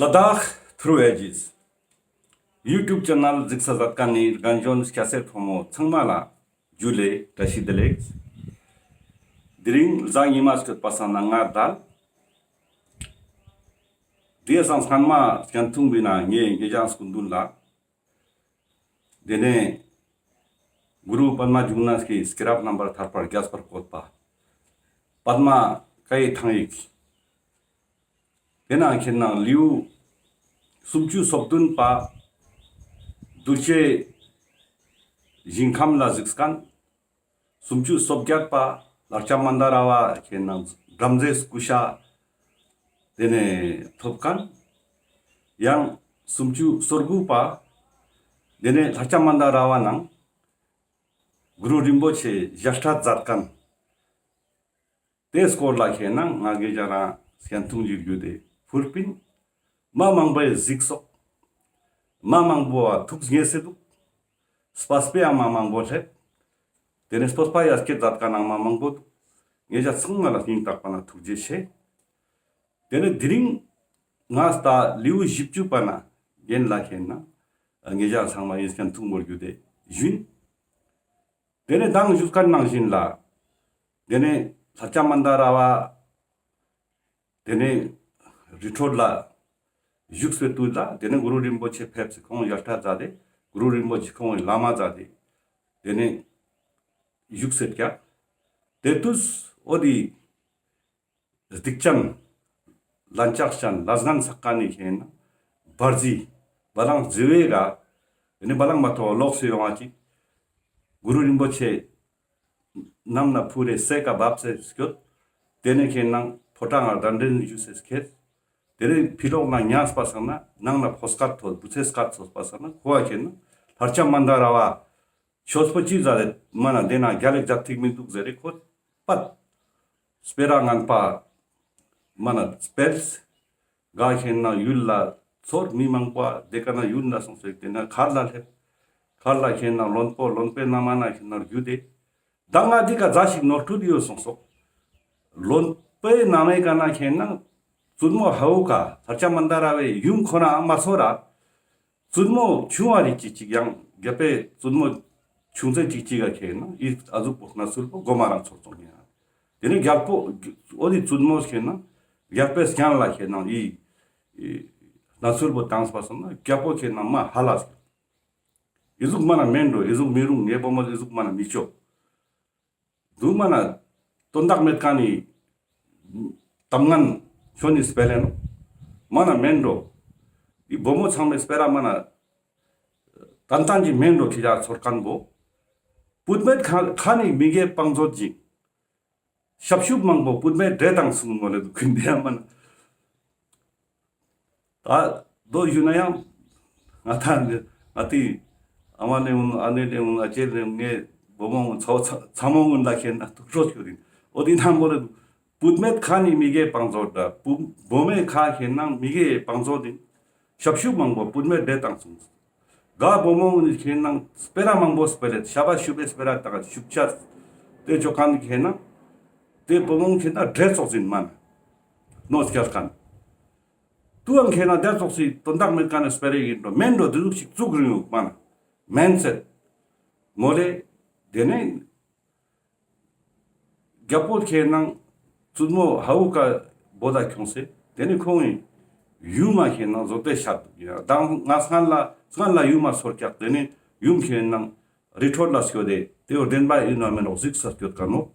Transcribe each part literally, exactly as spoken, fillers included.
ལ་དྭགས་ཐུརུ་ཨེ་ཇིས་ཡུ་ཊུབ་ཆེ་ནལ་གཟིགས་ས་མཛད་མཁན་ནི་རྒན་གཞོན་སྐྱ་སེར་ཕོ་མོ་ཚང་མ་ལ་ཇུ་ལེ་བཀྲ་ཤིས་བདེ་ལེགས། དེ་རིང་གཟའ་ཉི་མ་སྐྱོད་པ་སང་ན་ང་དལ། དེ་སང་སྔན་མ་སྐྱན་ཐུང་བི་ན་ངས་ངེ་ཅག་སྐུ་མདུན་ལ། དེ་ནས་གུ་རུ་པདྨ་འབྱུང་གནས་ཀྱི་སྐྱེས་རབས་རྣམ་པར་ཐར་པ་རྒྱས་པར་བཀོད་པ། པདྨ་བཀའི་ཐང་ཡིག་དེ་ནང་ཁེན་ན་ལེའུ་སུམ་ཅུ་སོ་བདུན་པ་གདུལ་བྱའི་ཞིང་ཁམས་ལ་གཟིགས་མཁན། སུམ་ཅུ་སོ་བརྒྱད་པ་ལྷ་ལྕམ་མན་དཱ་ར་བ་ཁེན་ན་བྲམ་ཟེ་སྐུ་ཤ་དེ་ནས་ཐོབ་མཁན། ཡང་སུམ་ཅུ་སོ་དགུ་པ་དེ་ནས་ལྷ་ལྕམ་མན་དཱ་ར་བ་ནང་གུ་རུ་རིན་པོ་ཆེ་ཞལ་ལྟ་མཛད་མཁན། དེའི་སྐོར་ལ་ཁེན་ན་ང་གི་ཅ་རང་སྐྱན་ཐུང་ཞིག་རྒྱུད་དེ་ཕུལ་པིན། མ་མང་པོས་གཟིགས་སོག་མ་མང་པོ་བ་ཐུགས་ངེས་སེ་འདུག་སྤ་སྤེ་ཡང་མ་མང་པོ་སླེབས། དེ་ནས་སྤོས་པ་ཡ་སྐད་མཛད་མཁན་ནང་མ་མང་པོ་འདུག་ངེ་ཅག་ཚང་མ་ལ་སྙིང་ཐག་པ་ན་ཐུགས་རྗེ་ཆེ། དེ་ནས་དེ་རིང་ང་ད་ལེའུ་བཞི་བཅུ་པ་ན་རྒན་ལ་ཁེན་ན་ངེ་ཅག་ཚང་མ་ཡིན་སྐྱན་ཐུང་མོ་རྒྱུད་དེ་ཞུན། དེ་ནས་མདང་ཞུས་མཁན་ནང་བཞིན་ལ། དེ་ནས་ལྷ་ལྕམ་མན་དཱ་ར་བ། དེ་ནས་རི་ཁྲོད་ལ་བཞུགས་པའི་དུས་ལ་དེ་ནས་གུ་རུ་རིན་པོ་ཆེ་ཕེབས་སེ་ཁོང་ཡ་ལྟ་མཛད་དེ་གུ་རུ་རིན་པོ་ཆེ་ཁོང་བླ་མ་མཛད་དེ་དེ་ནས་བཞུགས་སེ་ཀྱག་དེ་དུས་འོ་དེ་སྡིག་ཅན་ལན་ཆགས་ཅན་ལས་ངན་བསགས་མཁན་ནི་ཁེན་ན་བར་ཟི་བ་ལང་ཟི་བའི་ག་དེ་ནས་བ་ལང་མ་ཐོ་ལོག་སེ་ཡོང་བ་ཅིག་གུ་རུ་རིན་པོ་ཆེ་གནམ་ན་འཕུར་རེ་སའི་ཀ་བབས་སེ་སྐྱོད། དེ་ནས་ཁེན་ན་ཕོ་བྲང་ང་གདན་འདྲེན་ཞུས་སེ་ཁྱེར། དེ་ནས་ཕི་ལོག་ན་ཉལ་པ་སང་ན་ནང་ན་ཕོ་སྐད་ཐོས་བུ་ཚའི་སྐད་ཐོས་པ་སང་ན་ཁོ་བ་ཁེན་ན་ལྷ་ལྕམ་མན་དཱ་ར་བ་ཆོས་པོ་ཅི་ཟ་རེད་མ་ན་དེ་ན་རྒྱལ་ལེགས་མཛད་ཐིག་མི་འདུག་ཟེར་རེ་ཁོ་པད། སྤེ་ར་ངན་པ་མ་ན་སྤེལ། ག་ཁེན་ན་ཡུལ་ལ་ཚོར་མི་མང་པོ་དེ་ཀ་ན་ཡུལ་ན་སོང་སེ་དེ་ན་མཁར་ལ་སླེབས། མཁར་ལ་ཁེན་ན་བློན་པོ་བློན་པོའི་ནང་མ་ན་ཁེན་ན་རྒྱུད་དེ། ད་ང་འདི་ཀ་ཛ་ཞིག་ནོར་འཁྲུལ་ཡོད་སོང་སོག་བློན་པོའི་ནང་མའི་ཀ་ན་ཁེན་ན་བཙུན་མོ་ཧ་བུ་ཀ་ལྷ་ལྕམ་མན་དཱ་ར་བའི་ཡུམ་ཁོ་ན་མ་ཚོར་ར། བཙུན་མོ་ཆུང་བ་རིགས་ཅིག་ཅིག་ཡང་རྒྱལ་པོའི་བཙུན་མོ་ཆུང་ཚེ་ཅིག་ཅིག་ག་ཁེན་ན་ཨི་ཨ་ཟུག་པོ་གནས་ཚུལ་པོ་གོ་མ་རང་ཚོར་སོང་ཡིན། དེ་ནས་རྒྱལ་པོ་འོ་དེ་བཙུན་མོ་ཁེན་ན་རྒྱལ་པོའི་སྙན་ལ་ཁེན་ན་ཨི་ཨི་གནས་ཚུལ་པོ་བཏང་པ་སོང་ན་རྒྱལ་པོ་ཁེན་ན་མ་ཧ་ལ་སོང་། ཨི་ཟུག་མ་ན་མེན་འགྲོ། ཨི་ཟུག་མི་རུང་། ངའི་བུ་མོ་ཨི་ཟུག་མ་ན་མི་ཆོག་འདུག་མ་ན་དོན་དག་མེད་མཁན་ནི་གཏམ་ངན་ཁྱོད་ནི་སྤེལ་ལེ་ནོ། མ་ན་མེན་འགྲོ། འི་བུ་མོ་ཚང་མའི་སྤེ་ར་མ་ན་ཏན་ཏན་གྱི་མེན་འགྲོ། ཁྱེད་ཅག་ཚོར་མཁན་པོ། བུད་མེད་ཁ་ཁ་ནི་མི་དགེ་བང་མཛོད་ཅིང་། ཤབ་ཤུབ་མང་པོ་བུད་མེད་འདྲེ་དང་མཚུངས་མོ་ལེ་འདུག་ཁུན་དེ་ཡང་མ་ན། ད་དོ་ཞུ་ན་ཡང་ང་ད་ང་ཏི་ཨ་མ་ལེ་འུན་ཨ་ནེ་ལེ་འུན་ཨ་ཅེ་ལེ་འུན་ངའི་བུ་མོ་འུན་ཚ་ཚ་མོ་འུན་ལ་ཁེན་ན་ཐུགས་ཁྲོ་ཁྱོད་ཡིན། འོ་དེ་ན་མོ་ལེ་བུད་མེད་ཁ་ནི་མི་དགེ་བང་མཛོད་འདྲ། བུ་བུ་མོའི་ཁ་ཁེན་ན་མི་དགེ་བང་མཛོད་ཡིན། ཤབ་ཤུབ་མང་པོ་བུད་མེད་འདྲེ་དང་མཚུངས། ག་བུ་མོ་འུན་ཁེན་ན་སྤེ་ར་མང་པོ་སྤེལ་ལེ། ཤ་བ་ཤུབ་པའི་སྤེ་ར་དང་ཤུབ་ཆ་དེ་ཅོ་མཁན་ཁེན་ན་དེ་བུ་མོ་ཁེན་ན་འདྲེ་ཙོགས་ཡིན་མ་ན་ནོ་སྐྱལ་མཁན། དུའང་ཁེན་ན་དེ་ཙོགས་སི་དོན་དག་མེད་མཁན་ནི་སྤེ་ར་ཡིན་འགྲོ། མེན་འགྲོ། དེ་ཟུག་ཞིག་བཙུགས་རིང་ཡོད་མ་ན་མེན་ཚེ་མོ་ལེ། དེ་ནས་རྒྱལ་པོ་ཁེན་ན་བཙུན་མོ་ཧ་བུ་ཀ་བོ་ད་ཁྱོངས་སེ་དེ་ནས་ཁོང་ངི་ཡུམ་མ་ཁེན་ན་བཟོ་ལྟ་ཤར་འདུག་ཡ། ད་ང་སྔན་ལ་སྔན་ལ་ཡུམ་མ་ཚོར་ཀྱག་དེ་ནས་ཡུམ་ཁེན་ན་རི་ཁྲོད་ལ་སྐྱོད་དེ་དེ་བོ་བདེན་པ་ཡིན་ན་མེན་ནོ་གཟིགས་ས་སྐྱོད་མཁན་ནོ་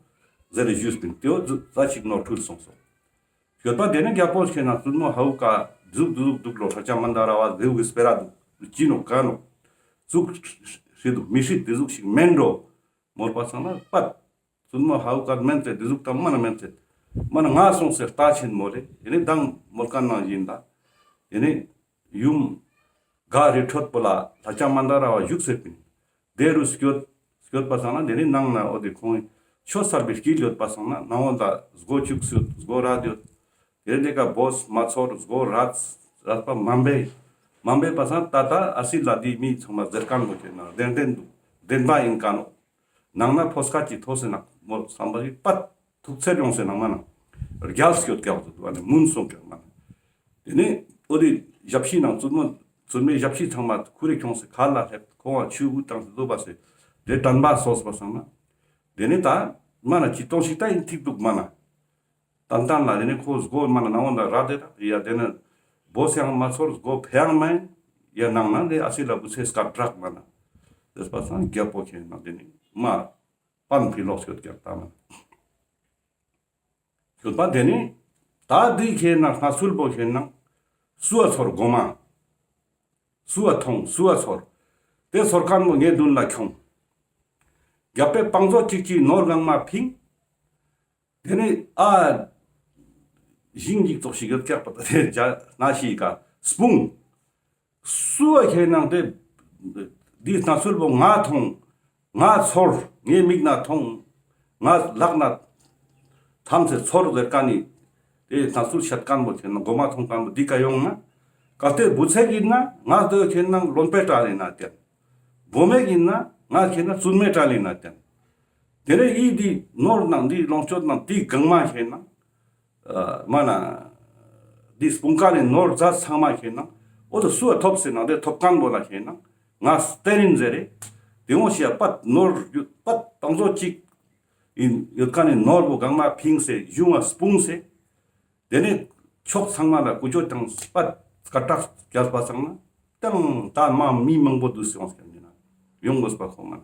ཟེར་ཏེ་ཞུས་པིན། དེ་བོ་ཙ་ཞིག་ནོར་འཁྲུལ་སོང་སོང་། ཡོད་པ། དེ་ནས་རྒྱལ་པོ་ཁེན་ན་བཙུན་མོ་ཧ་བུ་ཀ་འདུག་འདུག་འདུག་ལོ། ལྷ་ལྕམ་མན་དཱ་ར་བ་ཟེའུ་གི་སྤེ་ར་འདུག་ཅི་ནོ་ག་ནོ་ཙུག་ཧྲི་འདུག་མི་ཧྲི། དེ་ཟུག་ཞིག་མེན་འགྲོ་མོལ་པ་སང་ན་པད་བཙུན་མོ་ཧ་བུ་ཀ་མེན་ཚེ་དེ་ཟུག་དང་མ་ན་མེན་ཚེ་མ་ན་ང་སོང་སེ་ལྟ་ཆེན་མོ་ལེ། དེ་ནས་མདང་མོལ་མཁན་ནང་བཞིན་ལ་དེ་ནས་ཡུམ་ག་རི་ཁྲོད་པོ་ལ་ལྷ་ལྕམ་མན་དཱ་ར་བ་བཞུགས་སེ་པིན། དེ་རུ་སྐྱོད་སྐྱོད་པ་སང་ན་དེ་ནི་ནང་ན་འོ་དེ་ཁོང་ཆོས་གསར་པའི་དཀྱིལ་ཡོད་པ་སང་ན་ནང་འོ་ད་སྒོ་བཅུག་སུ་སྒོ་ར་ཡོད། དེ་ནི་ཀ་བོས་མ་ཚོར་སྒོ་ར་ར་པ་མ་འབེ་མ་འབེ་པ་སང་ད་ད་ཨ་སི་ལ་དེ་མི་ཚང་མ་ཟེར་མཁན་པོ་ཁེན་ན་བདེན་བདེན་འདུག་བདེན་པ་ཡིན་མཁན་ནོ། ནང་ན་ཕོ་སྐད་ཅིག་ཐོས་སེ་ན་མོ་བསམ་པ་ཞིག་པད་ཐུགས་ཚེར་ཡོང་སེ་ནང་མ་ན་རྒྱལ་སྐྱོད་ཀྱག་ཟེར་དུ་བ་ནི་མུན་སོང་ཀྱག་མ་ན། དེ་ནི་འོ་དེ་ ཞབས་ཕྱི་ནང་བཙུན་མོ་བཙུན་མའི་ཞབས་ཕྱི་ཚང་མ་ཁུར་རེ་ཁྱོངས་སེ་ཁ་ལ་སླེབས། ཁོང་ང་ཆུ་བོ་དང་བཟོ་བ་སེ་དེ་དྲན་པ་སོས་པ་སང་ན། དེ་ནས་ད་མ་ན་ཅི་གཏོང་ཞིག་ད་ཡིན་ཐིག་འདུག་མ་ན། ཏན་ཏན་ལ་དེ་ནས་ཁོ་སྒོ་མ་ན་ནང་འོང་ད་ར་དེ་ད་ཡ་དེ་ནས་བོ་སེ་ཡང་མ་ཚོར། སྒོ་ཕེ་ཡང་མ་ཡིན། ཡ་ནང་ན་དེ་ཨ་སི་ལ་བུ་ཚེ་སྐད་གྲགས་མ་ན་དེ་པ་སང་རྒྱལ་པོ་ཁྱེད་ན་དེ་ནས་མ་པན་ཕི་ལོག་སྐྱོད་ཀྱག་ད་མ་ན། ཡོད་པ་དེ་ནི། ད་འདི་ཁྱེད་ན་སྣ་ཚུལ་པོ་ཁྱེད་ན་སུ་བ་ཚོར་གོ་མ། སུ་བ་ཐོང་སུ་བ་ཚོར། དེ་ཚོར་མཁན་པོ་ངའི་མདུན་ལ་ཁྱོང་། རྒྱལ་པོའི་བང་མཛོད་ཅིག་ཅིག་ནོར་གང་མ་ཕིང་། དེ་ནི་ཨ་ཞིང་ཅིག་ཙོགས་ཤིག་ཡོད་ཀྱག་པ་དེ་ཇ་ན་ཤི་ཀ་སྤུང་། སུ་བ་ཁྱེད་ནང་དེ་འདི་སྣ་ཚུལ་པོ་ང་ཐོང་། ང་ཚོར། ངའི་མིག་ན་ཐོང་། ང་ལག་ན་ཐམས་སེ་ཚོར་ཟེར་ཀ་ནི། དེ་སྣ་ཚུལ་བཤད་མཁན་པོ་ཁྱེད་ན་མགོ་མ་ཐོང་མཁན་པོ་འདི་ཀ་ཡོང་ན། གལ་ཏེ་བུ་ཚ་ཡིན་ན་ང་དོ་ཁྱེད་ན་བློན་པོའི་གྲལ་ཡིན་ན་བསྟན། བུ་མོ་ཡིན་ན་ང་ཁྱེད་ན་བཙུན་མོའི་གྲལ་ཡིན་ན་བསྟན། དེ་ནས་ཡིད་འདི་ནོར་ནང་འདི་ལོངས་སྤྱོད་ནང་འདི་གང་མ་ཁྱེད་ན། མ་ན། འདི་སྤུངས་ཀ་ནས་ནོར་རྫས་ཚང་མ་ཁྱེད་ན། འོ་དོ་སུ་ཐོབ་ཟེར་ན་དེ་ཐོབ་མཁན་པོ་ལ་ཁྱེད་ན། ང་སྟེར་ཡིན་ཟེར་རེ། དེ་འོ་ཞེས་པད་ནོར་ཡོད་པད་བང་མཛོད་ཅིག་ཡིན་ཡོད་ཀ་ནས་ནོར་པོ་གང་མ་ཕིངས་སེ་གཞུང་ང་སྤུངས་སེ། དེ་ནས་ཕྱོགས་ཚང་མ་ལ་ཀུ་ཅོ་དང་པད་སྐད་གྲགས་རྒྱལ་པ་ཚང་ན། དང་ད་མ་མི་མང་པོ་འདུས་སེ་ཡོང་སྐྱོད་ཡིན་ན་ཡོང་དགོས་པ་ཁོ་མ་ན།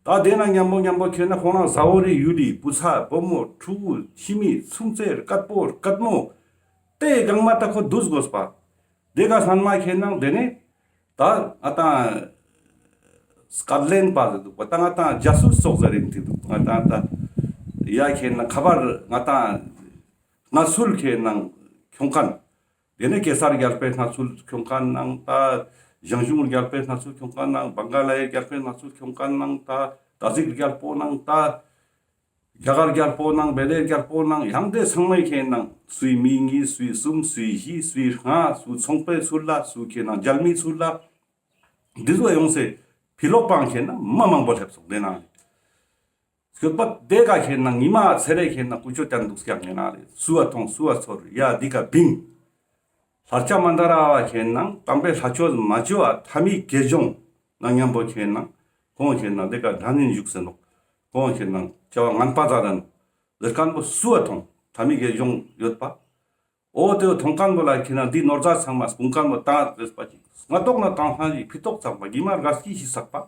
ད་དེ་ན་མཉམ་པོ་མཉམ་པོ་ཁྱེད་ན་ཁོང་ན་ཟ་འོ་རི་ཡུལ་ལི་བུ་ཚ་བུ་མོ་ཕྲུ་གུ་ཁྱིམ་མི་ཚུན་ཚེ་སྐད་པོ་སྐད་མོ་དེ་གང་མ་ད་ཁོ་འདུས་དགོས་པ། དེ་ག་སྣན་མ་ཁྱེད་ན་དེ་ནས་ད་ང་ཏང་སྐད་ལེན་པ་ཟེར་འདུག་པ། ད་ང་ཏང་ཇ་སུ་སོགས་ཟེར་རིན་ཐིག་འདུག་ང་ཏང་ད་ཡ་ཁྱེད་ན་ཁ་པར་ང་ཏང་སྣ་ཚུལ་ཁྱེད་ན་ཁྱོང་མཁན། དེ་ནས་གེ་སར་རྒྱལ་པོའི་སྣ་ཚུལ་ཁྱོང་མཁན་ནང་ད། ཞང་ཞུང་རྒྱལ་པོའི་སྣ་ཚུལ་ཁྱོང་མཁན་ནང་། བང་ག་ལའི་རྒྱལ་པོའི་སྣ་ཚུལ་ཁྱོང་མཁན་ནང་ད། ད་ཟིག་རྒྱལ་པོ་ནང་ད། རྒྱ་གར་རྒྱལ་པོ་ནང་བེ་ལེ་རྒྱལ་པོ་ནང་ཡང་དེ་ཚང་མའི་ཁྱེད་ནང་སུའི་མི་གཉིས་སུའི་གསུམ་སུའི་བཞི་སུའི་ལྔ་སུ་ཚོང་པའི་ཚུལ་ལ་སུ་ཁྱེད་ནང་རྒྱལ་མིའི་ཚུལ་ལ། འདི་ཚོ་ཡོང་སེ་ཕི་ལོག་པང་ཁྱེད་ན་མ་མང་པོ་སླེབས་སོང་དེ་ནང་། སྐྱོད་པ་དེ་ག་ཁྱེད་ན་ཉི་མ་ཚེ་རེ་ཁྱེད་ན་ཀུ་ཅོ་ཅན་འདུག་སྐྱག་ངེ་ན་རེ། སུ་བ་ཐོང་སུ་བ་ཚོར་ཡ་འདི་ག་བིང་། ལྷར་བཅའ་མན་དཱ་ར་བ་ཁྱེད་ན་དམ་པའི་ལྷ་ཆོས་མ་ཅོ་བ་མཐའ་མི་དགེ་སྦྱོང་ན་མཉམ་པོ་ཁྱེད་ན་ཁོང་ཁྱེད་ན་དེ་ག་དྲན་ནིན་བཞུགས་སེ་ནོག་ཁོང་ཁྱེད་ན་བྱ་བ་ངན་པ་ཛ་དན་ཟེར་མཁན་པོ་སུ་བ་ཐོང་མཐའ་མི་དགེ་སྦྱོང་ཡོད་པ། འོ་དེ་ཐོང་མཁན་པོ་ལ་ཁྱེད་ན་འདི་ནོར་རྫས་ཚང་མ་སྤུངས་མཁན་པོ་ད་རེས་པ་ཅིག་སྔ་ཏོག་ན་དང་ལྷན་ཅིག་ཕི་ཏོག་ཚག་པ་གི་མ་རྒ་སྐྱི་ཞིག་བསགས་པ།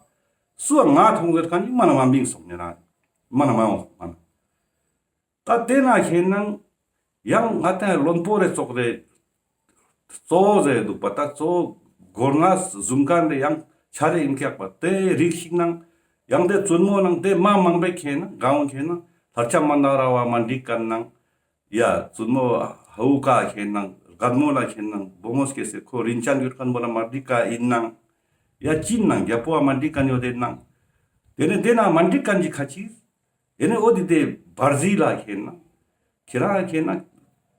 སུ་བ་ང་ཐོང་ཟེར་མཁན་ཅིག་མ་ན་མ་འབིང་སོང་ངེ་ན། མ་ན་མ་ཡོང་སོང་མ་ན། ད་དེ་ན་ཁྱེད་ན་ཡང་ང་ཏང་བློན་པོ་རེ་ཙོགས་རེ་གཙོ་བོ་ཟེར་འདུག་པ། ད་གཙོ་བོ་སྒོ་ང་བཟུང་མཁན་རེ་ཡང་ཆ་རེ་ཡིན་ཀྱག་པ། དེ་རིགས་ཤིག་ནང་ཡང་དེ་བཙུན་མོ་ནང་དེ་མ་མང་པོ་ཁྱེད་ན་གང་ཁྱེད་ན་ལྷར་བཅའ་མན་དཱ་ར་བ་མ་འགྲིག་མཁན་ནང་། ཡ་བཙུན་མོ་ཧ་བུ་ཀ་ཁྱེད་ནང་རྒད་མོ་ལ་ཁྱེད་ནང་བུ་མོ་སྐྱེས་སེ་ཁོ་རིན་ཅན་ཡོད་མཁན་པོ་ལ་མ་འགྲིག་ག་ཡིན་ནང་། ཡ་ཅིན་ནང་རྒྱལ་པོ་བ་མ་འགྲིག་མཁན་ཡོད་དེ་ནང་། དེ་ནས་དེ་ན་མ་འགྲིག་མཁན་གྱི་ཁ་ཅིག་དེ་ནས་འོ་དེ་དེ་བར་ཟི་ལ་ཁྱེད་ན། ཁྱེད་རང་ཁྱེད་ན།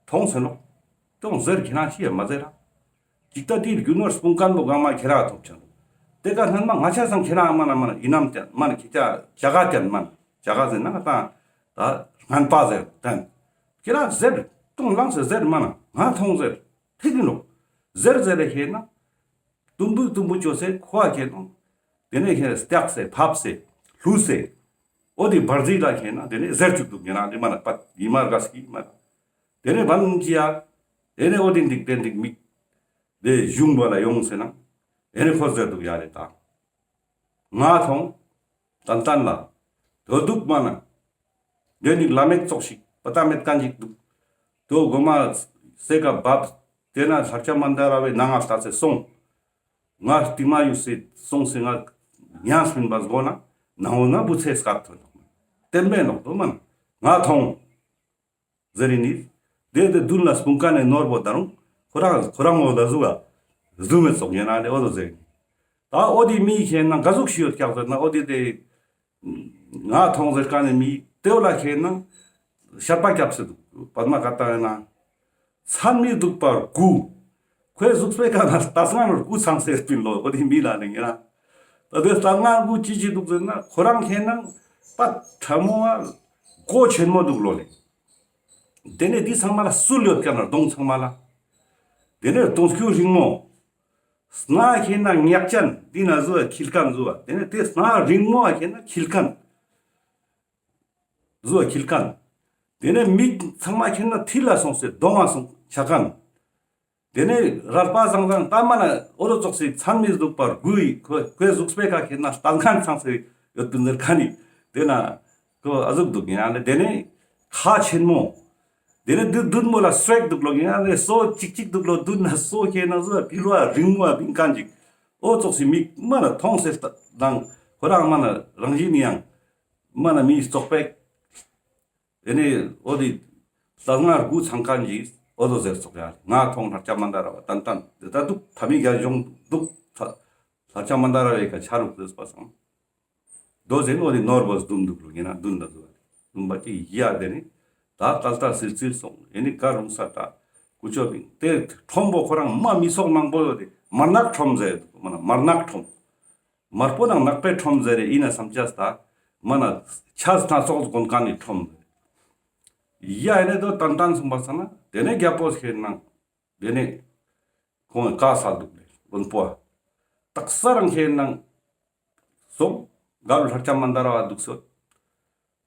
ཐོང་ཟེར་ནོ། ཐོང་ཟེར་ཁྱེད་རང་ཤི་ཡ་མ་ཟེར་ར། ཅིག་ད་དེའི་རྒྱུ་ནོར་སྤུངས་མཁན་པོ་གང་མ་ཁྱེད་རང་ཐོབ་ཆ་ནོ། དེ་ག་སྣན་མ་ང་ཆ་སང་ཁྱེད་རང་མ་ན་མ་ན་ཡིན་ནམ་ཏན་མ་ན་ཁྱེད་ཅག་ཅག་ག་ཏན་མ་ན་ཅག་ག་ཟེར་ན་ང་ཏང་ད་སྔན་པ་ཟེར་ཏན། ཁྱེད་རང་ཟེར་ཐོང་ལངས་ཟེར་ཟེར་མ་ན་ང་ཐོང་ཟེར་ཐིག་ནོ། ཟེར་ཟེར་རེ་ཁྱེད་ན། དུམ་བུ་དུམ་བུ་ཅོས་སེ་ཁོ་ཨ་ཁྱེད་ནང་། དེ་ནས་ཁྱེད་སྟེགས་སེ་ཕབ་སེ་ལྷུས་སེ། འོ་དེ་བར་ཟི་ལ་ཁྱེད་ན་དེ་ནས་ཟེར་བཅུག་འདུག་ཉེ་ན་དེ་མ་ན་པད་ཡི་མ་རྒ་སྐྱི་མ་ན། དེ་ནས་བན་ཅི་ཡ། དེ་ནས་འོ་དེ་འདིག་དེ་འདིག་མིག་དེ་གཞུང་བ་ལ་ཡོང་སེ་ན། དེ་ནས་ཁོ་ཟེར་འདུག་ཡ་རེད་ད། ང་ཐོང་། ཏན་ཏན་ལ། དོ་འདུག་མ་ན། དེ་ནི་བླ་མེད་ཙོགས་ཤིག་པ་ཏ་མེད་མཁན་ཅིག་འདུག་དོ་གོ་མ་སེ་ཀ་བབ། དེ་ན་ལྷར་བཅའ་མན་དཱ་ར་བའི་ནང་ང་ལྟ་སེ་སོང་། ང་རྟིང་མ་ཡུ་སེ་སོང་སེ་ང་ཉམས་སྨིན་པ་སྒོ་ན་ནང་འོ་ན་བུ་ཚའི་སྐད་ཐོན་ནོག་མ། བསྟན་པའི་ནོག་དོ་མ་ན་ང་ཐོང་། ཟེར་ནི། དེ་དེ་མདུན་ལ་སྤུངས་མཁན་ནི་ནོར་བོ་ད་རུང་ཁོ་རང་ཁོ་རང་ངོ་ལ་ཟུག་ག་ཟུག་མེད་སོགས་ཡིན་ན་ནི་འོ་དོ་ཟེར་ནི། ད་འོ་དེ་མི་ཁྱེད་ན་ག་ཟུག་ཤི་ཡོད་ཀྱག་ཟེར་ན་འོ་དེ་དེ་ང་ཐོང་ཟེར་མཁན་ནི་མི་དེ་བོ་ལ་ཁྱེད་ན་ཤར་པ་སྐྱབས་སེ་འདུག་པདྨ་བཀའ་ཐང་ཡིན་ན། མཚན་མི་འདུག་པར་སྐུ། ཁོའི་གཟུགས་པོའི་ཀ་ན་ལྟས་ངན་སྐུ་ཚང་སེ་སྤིན་ལོ་འོ་དེ་མི་ལ་ནི་ངེ་ན། ད་དེ་ལྟ་ང་གུ་ཅི་ཅི་འདུག་ཟེར་ན་ཁོ་རང་ཁྱེད་ན་པ་ཁྲ་མོ་ཨ་གོ་ཆེན་མོ་འདུག་ལོ་ལེ། དེ་ནས་འདི་ཚང་མ་ལ་སུལ་ཡོད་ཀྱག་ན་གདོང་ཚང་མ་ལ། དེ་ནས་དུང་སྐྱོད་རིང་མོ། སྣ་ཁེ་ན་ཉག་ཅན་འདི་ན་ཟུ་བ་འཁྱིལ་མཁན་ཟུ་བ། དེ་ནས་དེ་སྣ་རིང་མོ་ཁེ་ན་འཁྱིལ་མཁན་ཟུ་བ་འཁྱིལ་མཁན། དེ་ནས་མིག་ཚང་མ་ཁེ་ན་ཐིལ་ལ་སོང་སེ་གདོང་ང་སོང་ཆ་མཁན། དེ་ནས་རལ་པ་བཟང་བཟང་ད་མ་ན་འོ་རུ་ཙོགས་སི་མཚན་མི་སྡུག་པ་དགུ་ཡི་ཁོ་ཁོའི་གཟུགས་པོའི་ཁ་ཁེ་ན་ལྟ་མཁན་ཚང་སེ་ཡོད་པིན་ཟེར་མཁན་ནི། དེ་ན་ཁོ་ཨ་ཟུག་འདུག་ཡིན་ན་ལེ། དེ་ནས་ཁ་ཆེན་མོ། དེ་ནས་དུ་དུད་མོ་ལ་སྲེག་འདུག་ལོ་ཡིན་ན་ལེ། སོ་ཅིག་ཅིག་འདུག་ལོ། དུད་ན་སོ་ཁེ་ན་ཟུ་བ་ཕི་ལོ་རིང་མོ་བ་བིང་མཁན་ཅིག་འོ་ཙོགས་སི་མིག་མ་ན་མཐོང་སེ་ལྟ་དང་ཁོ་རང་མ་ན་རང་བཞིན་ཡང་མ་ན་མི་བཙོག་པའི། དེ་ནས་འོ་དེ་ལྟ་ང་དགུ་ཚང་མཁན་གྱིས་འོ་དོ་ཟེར་ཙོགས་ཡ། ང་མཐོང་ལྷ་ལྕམ་མན་དཱ་ར་བ་ཏན་ཏན་དེ་ལྟ་འདུག་ཐ་མི་རྒྱལ་གཞུང་འདུག་ལྷ་ལྷ་ལྕམ་མན་དཱ་ར་བའི་ཀ་ཆ་རུག་ཟེར་པ་སང་། དོ་ཟེར་འོ་དེ་ནོར་བོ་སྡུམ་འདུག་ལོ་ཡིན་ན་བདུན་ལ་ཟུ་བ་སྡུམ་པ་ཅིག་ཡ། དེ་ནས་ད་ཏལ་ཏལ་སིལ་སིལ་སོང་། ཡེ་ནི་ཀ་རུང་ས་ད་ཀུ་ཅོ་བིང་དེ་ཁྲོམ་པོ་ཁོ་རང་མ་མི་ཚོགས་མང་པོ་ཡོད་དེ་མར་ནག་ཁྲོམ་ཟེར་འདུག་མ་ན་མར་ནག་ཁྲོམ། མར་པོ་དང་ནག་པའི་ཁྲོམ་ཟེར་རེ་ཡིན་ན་བསམ་ཅས་ད། མ་ན་ཆས་སྣ་ཚོགས་གོན་མཁན་ནི་ཁྲོམ། ཡ་ཡིན་ན་དོ་ཏན་ཏན་སོང་པ་ས་ན་དེ་ནས་རྒྱལ་པོ་ཁེ་ན་དེ་ནས་ཁོང་ཀ་ས་འདུག་ལེ་བློན་པོ། དག་ས་རང་ཁེ་ན་སོང་། ག་རུ་ལྷ་ལྕམ་མན་དཱ་ར་བ་འདུག་སོ།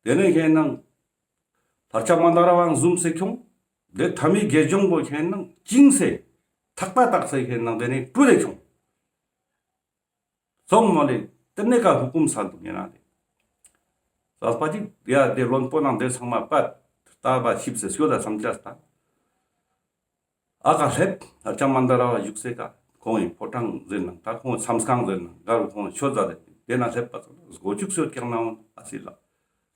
དེ་ནས་ཁེ་ན་ལྷ་ལྕམ་མན་དཱ་ར་བའང་ཟུམ་སེ་ཁྱོང་། དེ་ཐ་མི་དགེ་སྦྱོང་པོ་ཁེ་ན་བཅིངས་སེ་ཐག་པ་བཏགས་སེ་ཁེ་ན་དེ་ནས་སྤྲུལ་ཏེ་ཁྱོང་། སོང་མོ་ལེ། དེ་ནས་ཀ་ཧུ་ཀུམ་ས་འདུག་ཡིན་ན་ལེ། ས་པ་ཅིག་ཡ་དེ་བློན་པོ་ནང་དེ་ཚང་མ་པད་ལྟ་བ་ཞིབ་སེ་སྐྱོད་ད་བསམ་ཅས་ད། ཨ་ཀ་སླེབས་ལྷ་ལྕམ་མན་དཱ་ར་བ་བཞུགས་སེ་ཀ་ཁོང་གི་ཕོ་བྲང་ཟེར་ནང་ད་ཁོང་མཚམས་ཁང་ཟེར་ནང་ག་རུ་ཁོང་ཆོས་མཛད་དེ་དེ་ན་སླེབས་པ་སོང་ན་སྒོ་ཅུག་སོད་ཀྱང་ན་འོང་ཨ་སི་ལ།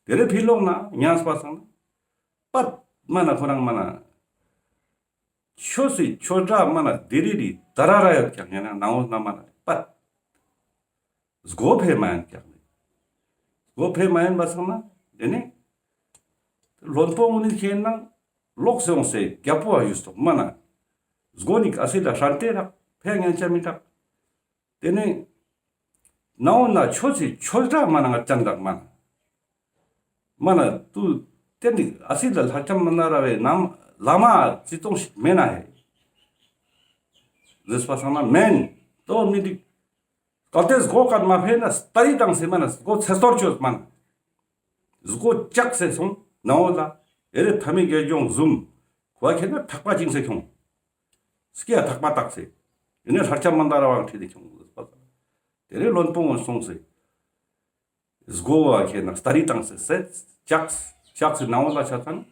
དེ་ནས་ཕི་ལོག་ན་ཉམས་པ་སོང་ན། པད་མ་ན་ཁོ་རང་མ་ན། ཆོས་སི་ཆོས་སྒྲ་མ་ན་དི་རི་རི་ད་ར་ར་ཡོད་ཀྱང་ཡང་ན་ནང་འོ་ན་མ་ན་པད། སྒོ་ཕེ་མ་ཡིན་ཀྱང་ནི། སྒོ་ཕེ་མ་ཡིན་པ་སང་ན་དེ་ནི། བློན་པོ་ངུ་ནི་ཁེ་ན་ལོག་སེ་ཡོང་སེ་རྒྱལ་པོ་ཨ་ཡུས་ཏོག་མ་ན། སྒོ་ནི་ཨ་སི་ལ་ཧྲན་ཏེ་རག་ཕེ་ཉན་ཆ་མི་རག་དེ་ནས་ནའོ་ན་ཆོས་སི་ཆོས་སྒྲ་མ་ན་ང་ཅན་དག་མ་ན། མ་ན་དུ་དེ་ནི་ཨ་སི་ལ་ལྷ་ལྕམ་མན་དཱ་ར་བའི་ནམ་བླ་མ་ཅི་ཙོང་ཞིག་མེད་ན་ཧེ། ཟེར་པ་སང་ན་མེན་དོ་མི་འདུག་གལ་ཏེ་སྒོ་ཀར་མ་ཕེ་ན་སྟ་རི་དང་སེ་མ་ན་སྒོ་ཚེ་སྟོར་ཆོས་མ་ན། སྒོ་ལྕགས་སེ་སོང་ནའོ་ལ། ཨེ་རེ་ཐ་མི་དགེ་སྦྱོང་ཟུམ། ཁོ་ཁེ་ན་ཐག་པ་བཅིངས་སེ་ཁྱོང་། སྐེ་ཡ་ཐག་པ་བཏགས་སེ། དེ་ནས་ལྷ་ལྕམ་མན་དཱ་ར་བའང་ཁྲིད་དེ་ཁྱོང་། དེ་ནས་བློན་པོ་ངོ་སོང་སེ། སྒོ་བ་ཁེ་ན་སྟ་རི་བཏང་སེ་སེ་ལྕགས་ལྕགས་སེ་ནའོ་ལ་ཆ་ཚང་།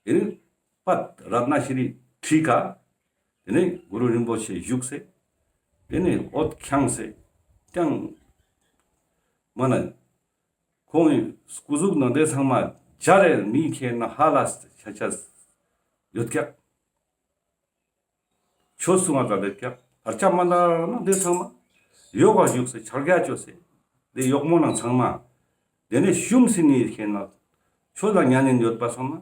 དེ་ནས་པད་རཏྣ་ཤྲི་ཁྲི་ཀ་དེ་ནས་གུ་རུ་རིན་པོ་ཆེ་བཞུགས་སེ། དེ་ནས་འོད་ཁྱངས་སེ། ཀྱང་མ་ན། ཁོང་གི་སྐུ་གཟུགས་ནང་དེ་ཚང་མ་འཇའ་རེ་མི་ཁེ་ན་ཧ་ལ་ཆ་ཆ་ཡོད་ཀྱག་ཆོས་གསུང་བ་དང་ལེབ་ཀྱག་ལྷ་ལྕམ་མན་དཱ་ར་ནང་དེ་ཚང་མ་ཡོ་ག་བཞུགས་སེ་ཕྱག་རྒྱ་བཅོས་སེ། དེ་གཡོག་མོ་ནང་ཚང་མ། དེ་ནས་ཤུམ་སི་ནི་ཁེ་ན་ཆོས་ལ་ཉན་ནི་ཡོད་པ་ཚང་མ།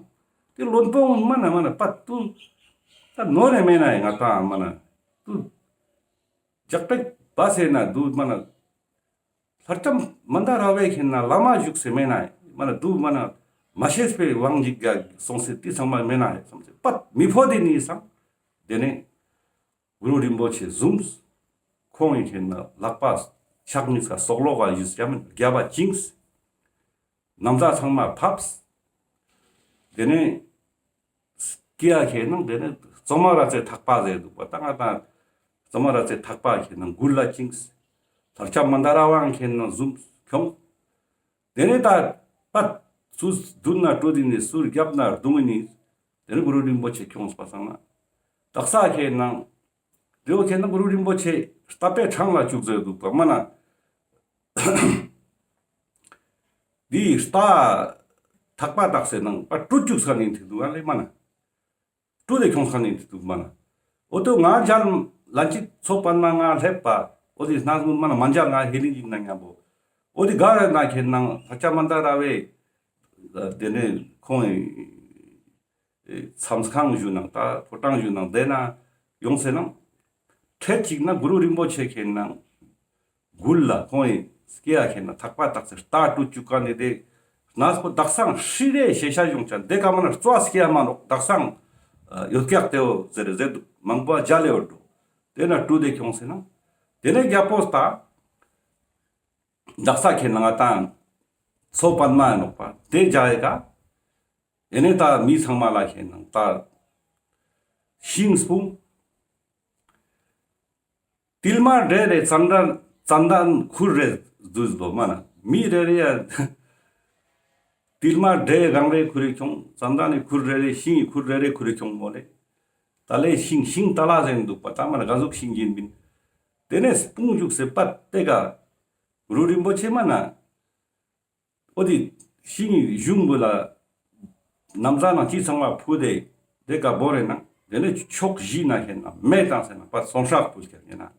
དེ་བློན་པོ་མ་ན་མ་ན་པ་ཏུ། ད་ནོར་རེ་མེད་ན་ཡང་ང་ཏང་མ་ན་ཏུ། ཇག་པེག་པ་སེ་ན་དུ་མ་ན། ལྷ་ལྕམ་མན་དཱ་ར་བའི་ཁེ་ན་བླ་མ་བཞུགས་སེ་མེད་ན་མ་ན་དུ་མ་ན་མ་ཤེས་པའི་དབང་ཞིག་ག་སོང་སེ་དེ་ཚང་མ་མེད་ན་བསམ་སེ་པད་མི་ཕོ་དེ་ནི་སང་། དེ་ནས་གུ་རུ་རིན་པོ་ཆེ་ཟུམས། ཁོང་གི་ཁེ་ན་ལག་པ་ཕྱག་གཉིས་ཀ་སོག་ལོག་ག་ཡུས་ཡ་མིན་རྒྱབ་པ་བཅིངས། ན་བཟའ་ཚང་མ་ཕབས། དེ་ནས་སྐེ་ཡ་ཁེ་ན་དེ་ནས་བཙོ་མ་ར་ཙེ་ཐག་པ་ཟེར་འདུག་པ་ད་ང་ད་བཙོ་མ་ར་ཙེ་ཐག་པ་ཁེ་ན་མགུལ་ལ་བཅིངས། ལྷ་ལྕམ་མན་དཱ་ར་བའང་ཁེ་ན་ཟུམས་ཁྱོང་། དེ་ནས་ད་པད་ཚུ་མདུན་ན་སྤྲོད་དེ་ནི་ཟུར་རྒྱབ་ན་རྡུང་ནི། དེ་ནས་གུ་རུ་རིན་པོ་ཆེ་ཁྱོངས་པ་སང་ན། དག་ས་ཁེ་ན། དེ་བོ་ཁེ་ན་གུ་རུ་རིན་པོ་ཆེ་རྟ་པའི་འཕྲང་ལ་བཅུག་ཟེར་འདུག་པ་མ་ན། འདི་རྟ་ཐག་པ་བཏགས་སེ་ནང་པ་སྤྲུལ་བཅུག་ས་ནི་འཐི་འདུག་ཨ་ལེ་མ་ན། སྤྲུལ་ཏེ་ཁྱོང་ས་ནི་འཐི་འདུག་མ་ན། འོ་དོ་ང་མཇལ་ལན་ཅིག་ཚོགས་པ་ན་ང་སླེབས་པ། འོ་དེ་སྣང་མུན་མ་ན་མ་མཇལ་ང་ཧེ་ལིང་ཡིན་ན་མཉམ་པོ། འོ་དེ་ག་རེ་ན་ཁེ་ན་ལྷ་ལྕམ་མན་དཱ་ར་བའི། དེ་ནས་ཁོང་གི་མཚམས་ཁང་བཞུགས་ནང་ད་ཕོ་བྲང་བཞུགས་ནང་དེ་ན་ཡོང་སེ་ན། ཁྲེད་ཅིག་ན་གུ་རུ་རིན་པོ་ཆེ་ཁེ་ན་མགུལ་ལ་ཁོང་གི་སྐེ་ཡ་ཁེ་ན་ཐག་པ་བཏགས་སེ་རྟ་སྤྲུལ་བཅུག་ག་ནི་དེ་ན་སོ་དག་སང་ཧྲི་རེ་ཤེ་ཤ་ཡོང་ཅན་དེ་ཀ་མ་ན་རྩ་སྐེ་ཡ་མ་ནོག་དག་སང་ ཡོད་ཀྱག་ཏེའོ་ཟེར་ཟེར་དུག་མང་པོ་མཇལ་ལེ་བར་དུ། ཏེ་ན་ཀྲུ་ཏེ་ཁྱོངས་ཟེར་ན། ཏེ་ནེ་རྒྱལ་པོ་ད་དག་ས་ཁེ་ན་ང་ཏང་མཚོ་པདྨ་ཡིན་ནོག་པ་ཏེ་མཇལ་ཡེ་ཀ། ཨེ་ནེ་ད་མི་ཚང་མ་ལ་ཁེ་ན་ད་ཤིང་སྤུངས། ཏིལ་མར་འབྲས་རེ་ཙན་དན་ཙན་དན་ཁུར་རེ་འདུས་པོ་མ་ན་མི་རེ་རེ་ཡ། ཏིལ་མར་འབྲས་གང་རེ་ཁུར་རེ་ཁྱོང་། ཙན་དན་ནི་ཁུར་རེ་རེ་ཤིང་ངི་ཁུར་རེ་རེ་ཁུར་རེ་ཁྱོང་མོ་ལེ། ད་ལེ་ཤིང་ཤིང་ཏ་ལ་ཟེར་འདུག་པ་ད་མ་ན་ག་ཟུག་ཤིང་ཡིན་མིན། ཏེ་ནེ་སྤུངས་བཅུག་སེ་པད་ཏེ་ཀ་གུ་རུ་རིན་པོ་ཆེ་མ་ན། འོ་དེ་ཤིང་གཞུང་བོ་ལ་ནམ་ཟ་ན་ཅི་ཚང་མ་ཕུ་དེ་དེ་ཀ་བོར་རེ་ན་དེ་ནས་ཕྱོགས་བཞི་ན་ཁེན་ན་མེ་བཏང་སེ་ན་པ་སོང་ཧྲག་ཕུལ་ཁན་ཡིན་ན་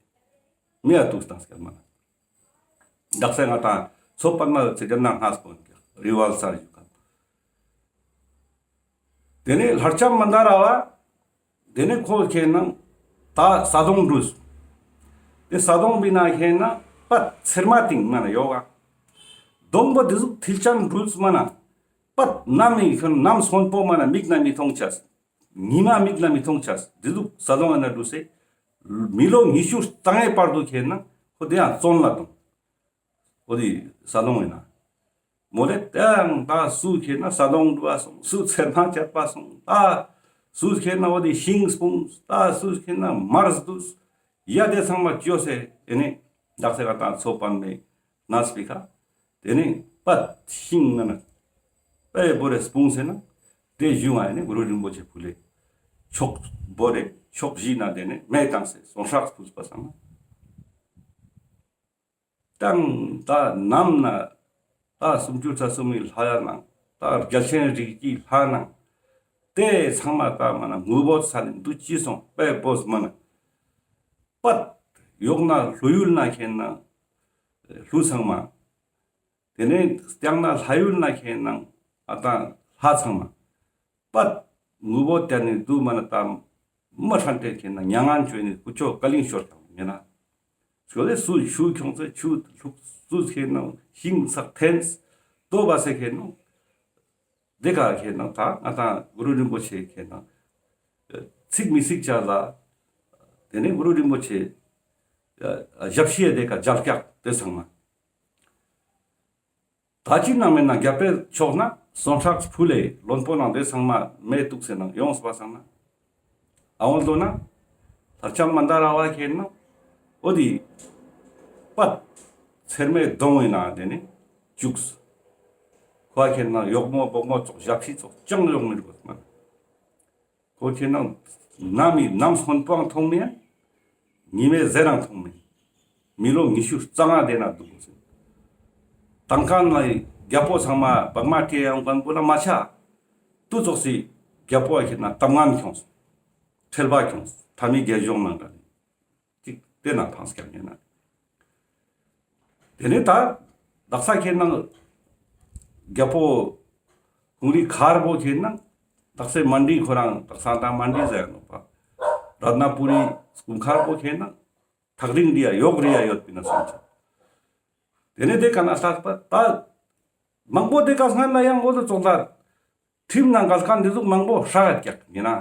མེ་ཡ་དུག་བཏང་སེ་ཁན་མ་ན། དག་ས་ང་ཏང་མཚོ་པདྨ་ཚེ་རྒྱ་ན་སྔ་སྤོན་ཀྱག་རི་བལ་སར་ཡོད་ཁན། དེ་ནས་ལྷ་ལྕམ་མན་ད་ར་བ། དེ་ནས་ཁོ་ཁེན་ན་ད་ས་དོང་འདྲུས། དེ་ས་དོང་བི་ན་ཁེན་ན་པད་ཚེར་མ་ཏིང་མ་ན་ཡོག་ག། སྡོང་པོ་དེ་ཟུག་མཐིལ་ཅན་འདྲུས་མ་ན། པད་ནམ་མི་ཁོན་ནམ་སྔོན་པོ་མ་ན་མིག་ན་མི་མཐོང་ཆས། ཉི་མ་མིག་ན་མི་མཐོང་ཆས། དེ་ཟུག་ས་དོང་ཨ་ན་འདྲུས་སེ། མི་ལོ་ཉི་ཤུ་རྩ་ལྔའི་བར་དུ་ཁེན་ན་ཁོ་དེ་ཡང་བཙོན་ལ་བཏང་། འོ་དེ་ས་དོང་ཡིན་ན། མོ་ལེ་ཏེའང་ད་སུ་ཁེན་ན་ས་དོང་འདྲུ་བ་སོང་། སུ་ཚེར་མ་བཅད་པ་སོང་། ད་སུ་ཁེན་ན་འོ་དེ་ཤིང་སྤུངས། ད་སུ་ཁེན་ན་མར་འདུས། ཡ་དེ་ཚང་མ་བཅོས་སེ་ཨེ་ནི་དག་ས་ང་ཏང་མཚོ་པདྨའི་གནས་པི་ཁ། དེ་ནི་པད་ཤིང་ན་ན་པད་བོ་རེ་སྤུངས་སེ་ན་དེ་གཞུང་ཨེ་ནི་གུ་རུ་རིན་པོ་ཆེ་ཕུལ་ལེ། ཕྱོགས་བོ་རེ་ཕྱོགས་བཞི་ན་དེ་ནི་མེ་བཏང་སེ་སོང་ཧྲག་ཕུལ་པ་སང་ན། དང་ད་ནམ་ན་ད་སུམ་ཅུ་རྩ་གསུམ་མི་ལྷ་ཡ་ནང་ད་རྒྱལ་ཆེན་རིགས་ཀྱི་ལྷ་ནང་དེ་ཚང་མ་ད་མ་ན་ངུ་བོ་ས་ནི་འདུ་ཅི་སོང་པད་བོ་མ་ན། པད་ཡོག་ན་ལྷོ་ཡུལ་ན་ཁེན་ན་ལྷོ་ཚང་མ། དེ་ནས་སྟེང་ན་ལྷ་ཡུལ་ན་ཁེན་ན་ཨ་ད་ལྷ་ཚང་མ། པད་ངུ་བོ་དེ་ནི་དུ་མ་ན་ད་མ་ཧྲན་ཏེ་ཁེན་ན་མྱ་ངན་བཅོས་ནི་ཀུ་ཅོ་ཀ་ལིང་ཤོར་ཀྱང་ཡིན་ན། ཞོ་ལེ་སུ་ཆུ་ཁྱོང་ཚེ་ཆུ་ལྷུག་སུ་ཁེན་ན་ཤིང་ཚག་འཐེན་ཏོ་བ་སེ་ཁེན་ན། དེ་ཀ་ཁེན་ན་ད་ང་ཏང་གུ་རུ་རིན་པོ་ཆེ་ཁེན་ན་ཚིག་མི་ཚིག་ཆ་ལ། དེ་ནས་གུ་རུ་རིན་པོ་ཆེ་ཞབས་ཕྱི་ཡ་དེ་ཀ་མཇལ་ཀྱག་དེ་ཚང་མ། ད་ཅི་ནང་མེད་ན་རྒྱལ་པོའི་ཕྱོགས་ན་སོང་ཧྲག་ཕུལ་ལེ་བློན་པོ་ནང་དེ་ཚང་མ་མེ་དུག་སེ་ནང་ཡོངས་པ་སང་ན། ཨ་འོ་དོ་ན་ལྷ་ལྕམ་མན་ད་ར་བ་ཁེན་ན་འོ་དེ་པད་ཚེར་མའི་སྡོང་ཡིན་ན་དེ་ནི་བཅུགས། ཁོ་ཁེན་ན་ཡོག་མོ་བོག་མོ་ཙོགས་ཞབས་ཕྱི་ཙོགས་ཅང་ཡོང་མི་རུག་མ། ཁོ་ཁེན་ན་ནམ་མི་ནམ་སྔོན་པོའང་མཐོང་མེད། ཉི་མའི་ཟེར་རང་མཐོང་མེད། མི་ལོ་ཉི་ཤུ་རྩ་ལྔ་དེ་ན་འདུག་གོ་ཟེར། དང་ཀ་ན་རྒྱལ་པོ་ཚང་མ་བག་མ་ཁྲིད་ཡང་མགོན་པོ་ལ་མ་ཆ། དུ་ཙོགས་སི་རྒྱལ་པོ་ཁེན་ན་གཏམ་ངན་ཁྱོངས། ཁྲེལ་བ་ཁྱོངས། ཐ་མི་དགེ་སྦྱོང་ནང་འདྲ་ནི། ཅིག་དེ་ན་ཕངས་ཀྱང་ཡིན་ན། དེ་ནས་ད་དག་ས་ཁེན་ན་རྒྱལ་པོ་ཧུང་རི་མཁར་པོ་ཁེན་ན་དག་ས་མན་ཌི་ཁོ་རང་དག་ས་དང་མན་ཌི་ཟེར་ནོག་པ། རཏྣ་པུ་རི་སྐུ་མཁར་པོ་ཁེན་ན་ཐག་རིང་འདི་ཡ་ཡོག་རི་ཡ་ཡོད་པིན་ན་སོང་ཆ། དེ་ནས་དེ་ཀ་ན་ལྟ་བ་ད་མང་པོ་དེ་ཀ་སྔན་ལ་ཡང་འོ་དོ་ཙོགས་ད། ཁྲིམས་ནང་འགལ་ཁན་འདི་ཟུག་མང་པོ་ཧྲག་ཡོད་ཀྱག་ཡིན་ན།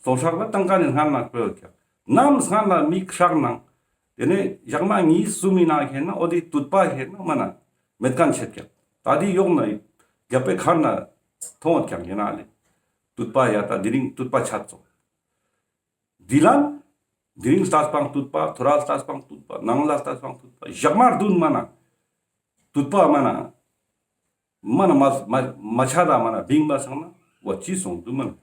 སོང་ཧྲག་ལ་ཏང་ཀ་ནི་སྔན་ན་སྤེལ་ཡོད་ཀྱག་ནམ་སྔན་ལ་མིག་ཧྲག་ནང་། དེ་ནས་ཞག་མ་གཉིས་གསུམ་མི་ནང་ཁེན་ན་འོ་དེ་དུད་པ་ཁེན་ན་མ་ན་མེད་ཁན་ཆད་ཀྱག་ད་དེ་ཡོག་ན་རྒྱལ་པོའི་མཁར་ན་མཐོང་ཡོད་ཀྱག་ཡིན་ན་ལེ། དུད་པ་ཡ་ད་དེ་རིང་དུད་པ་ཆད་ཙོགས། དེ་ལན། དེ་རིང་ལྟ་སྤང་དུད་པ། ཐོ་ར་ལྟ་སྤང་དུད་པ། ནང་ལ་ལྟ་སྤང་དུད་པ། ཞག་མ་བདུན་མ་ན། དུད་པ་མ་ན། མ་ན་མ་མ་མ་ཆ་ད་མ་ན་བིང་པ་སང་ན་བ་ཅི་སོང་དུ་མ་ན།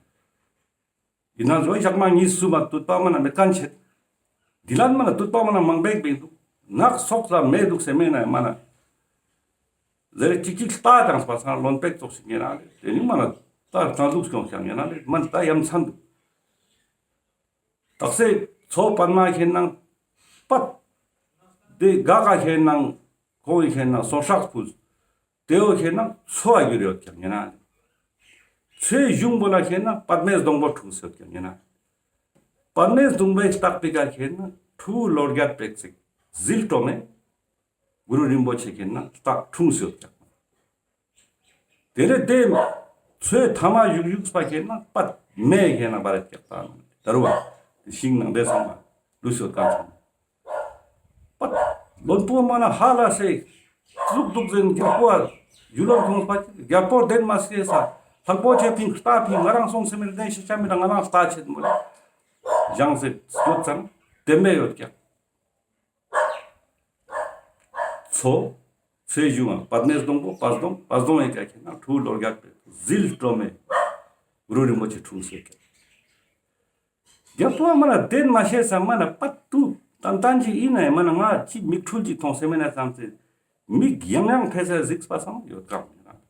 ཡིན་ན་བཟོ་ཞག་མ་གཉིས་སུ་མ་དུད་པ་མ་ན་མེད་ཁན་ཆད། དེ་ལན་མ་ན་དུད་པ་མ་ན་མང་པེག་པེག་དུག་ནག་སོག་ལ་མེ་དུག་སེ་མེ་ན་མ་ན། ཟེར་ཅིག་ཅིག་ལྟ་དང་སྤ་སང་ལོན་པེག་ཙོགས་ཤིག་ཡིན་ན་ལེ། དེ་ནི་མ་ན་ལྟ་དང་ལུགས་སྐྱོང་ཤང་ཡིན་ན་ལེ། མ་ན་ད་ཡ་མཚན་དུག་དག་ས་མཚོ་པདྨ་ཁེན་ན་པད། དེ་ག་ག་ཁེན་ན་ཁོང་ཁེན་ན་སོང་ཧྲག་ཕུལ། དེའོ་ཁེན་ན་མཚོ་བ་གྱུར་ཡོད་ཀྱང་ཡིན་ན། མཚོའི་གཞུང་པོ་ན་ཁེན་ན་པདྨའི་སྡོང་པོ་འཁྲུངས་ཡོད་ཀྱང་ཡིན་ན། པདྨའི་སྡོང་པོའི་ལྟག་པའི་ཀ་ཁེན་ན་ཕྲུ་གུ་ལོ་བརྒྱད་པའི་ཚིག་ཟིལ་གྲོ་མེ། གུ་རུ་རིན་པོ་ཆེ་ཁེན་ན་ལྟག་འཁྲུངས་ཡོད་ཀྱང་། དེ་ནས་དེ་མཚོའི་མཐའ་མ་བཞུགས་བཞུགས་པ་ཁེན་ན་པད་ མེ་ཁེ་ན་བར་ཀྱག་ཏ་ནང་ཏ་རུ་བ་ཤིང་ནང་དེ་སོང་བ་ལུས་ཡོད་ཀ་ཚང་། པ་ལོན་པོ་མ་ན་ཧ་ལ་སེ་ཟུག་དུག་ཟེན་རྒྱལ་པོ་ཨ་ཡུལ་ལོན་ཁོང་པ་རྒྱལ་པོ་བདེན་མ་སྐྱེས་ས་ལྷག་པོ་ཆེ་ཕིང་ལྟ་ཕིང་ང་རང་སོང་སེ་མེད་བདེན་ཤེས་ཆ་མེད་ང་རང་ལྟ་ཆེད་མོ་ལ་བཞེངས་སེ་ཡོད་ཙང་བདེན་པའི་ཡོད་ཀྱག་ཚོ། ཚེ་གཞུང་ང་པདྨའི་སྡོང་པོ་པ་སྡོང་པ་སྡོང་ཡིན་ཀ་ཁེ་ན་ཁྲུ་ལོར་རྒྱག་པའི་ཟིལ་སྤྲོ་མེ་རུ་རིན་པོ་ཆེ་འཁྲུངས་སེ་ཀྱག་རྒྱལ་པོ་མ་ན་བདེན་མ་ཤེས་ས་མ་ན་པད་དུ་ཏན་ཏན་ཅིག་ཡིན་ན་མ་ན་ང་ཅི་མིག་འཕྲུལ་ཅིག་མཐོང་སེ་མེད་ན་བསམ་སེ་མིག་ཡང་ཡང་ཕེ་སེ་གཟིགས་པ་སང་ཡོད་ཀ་མ་ན།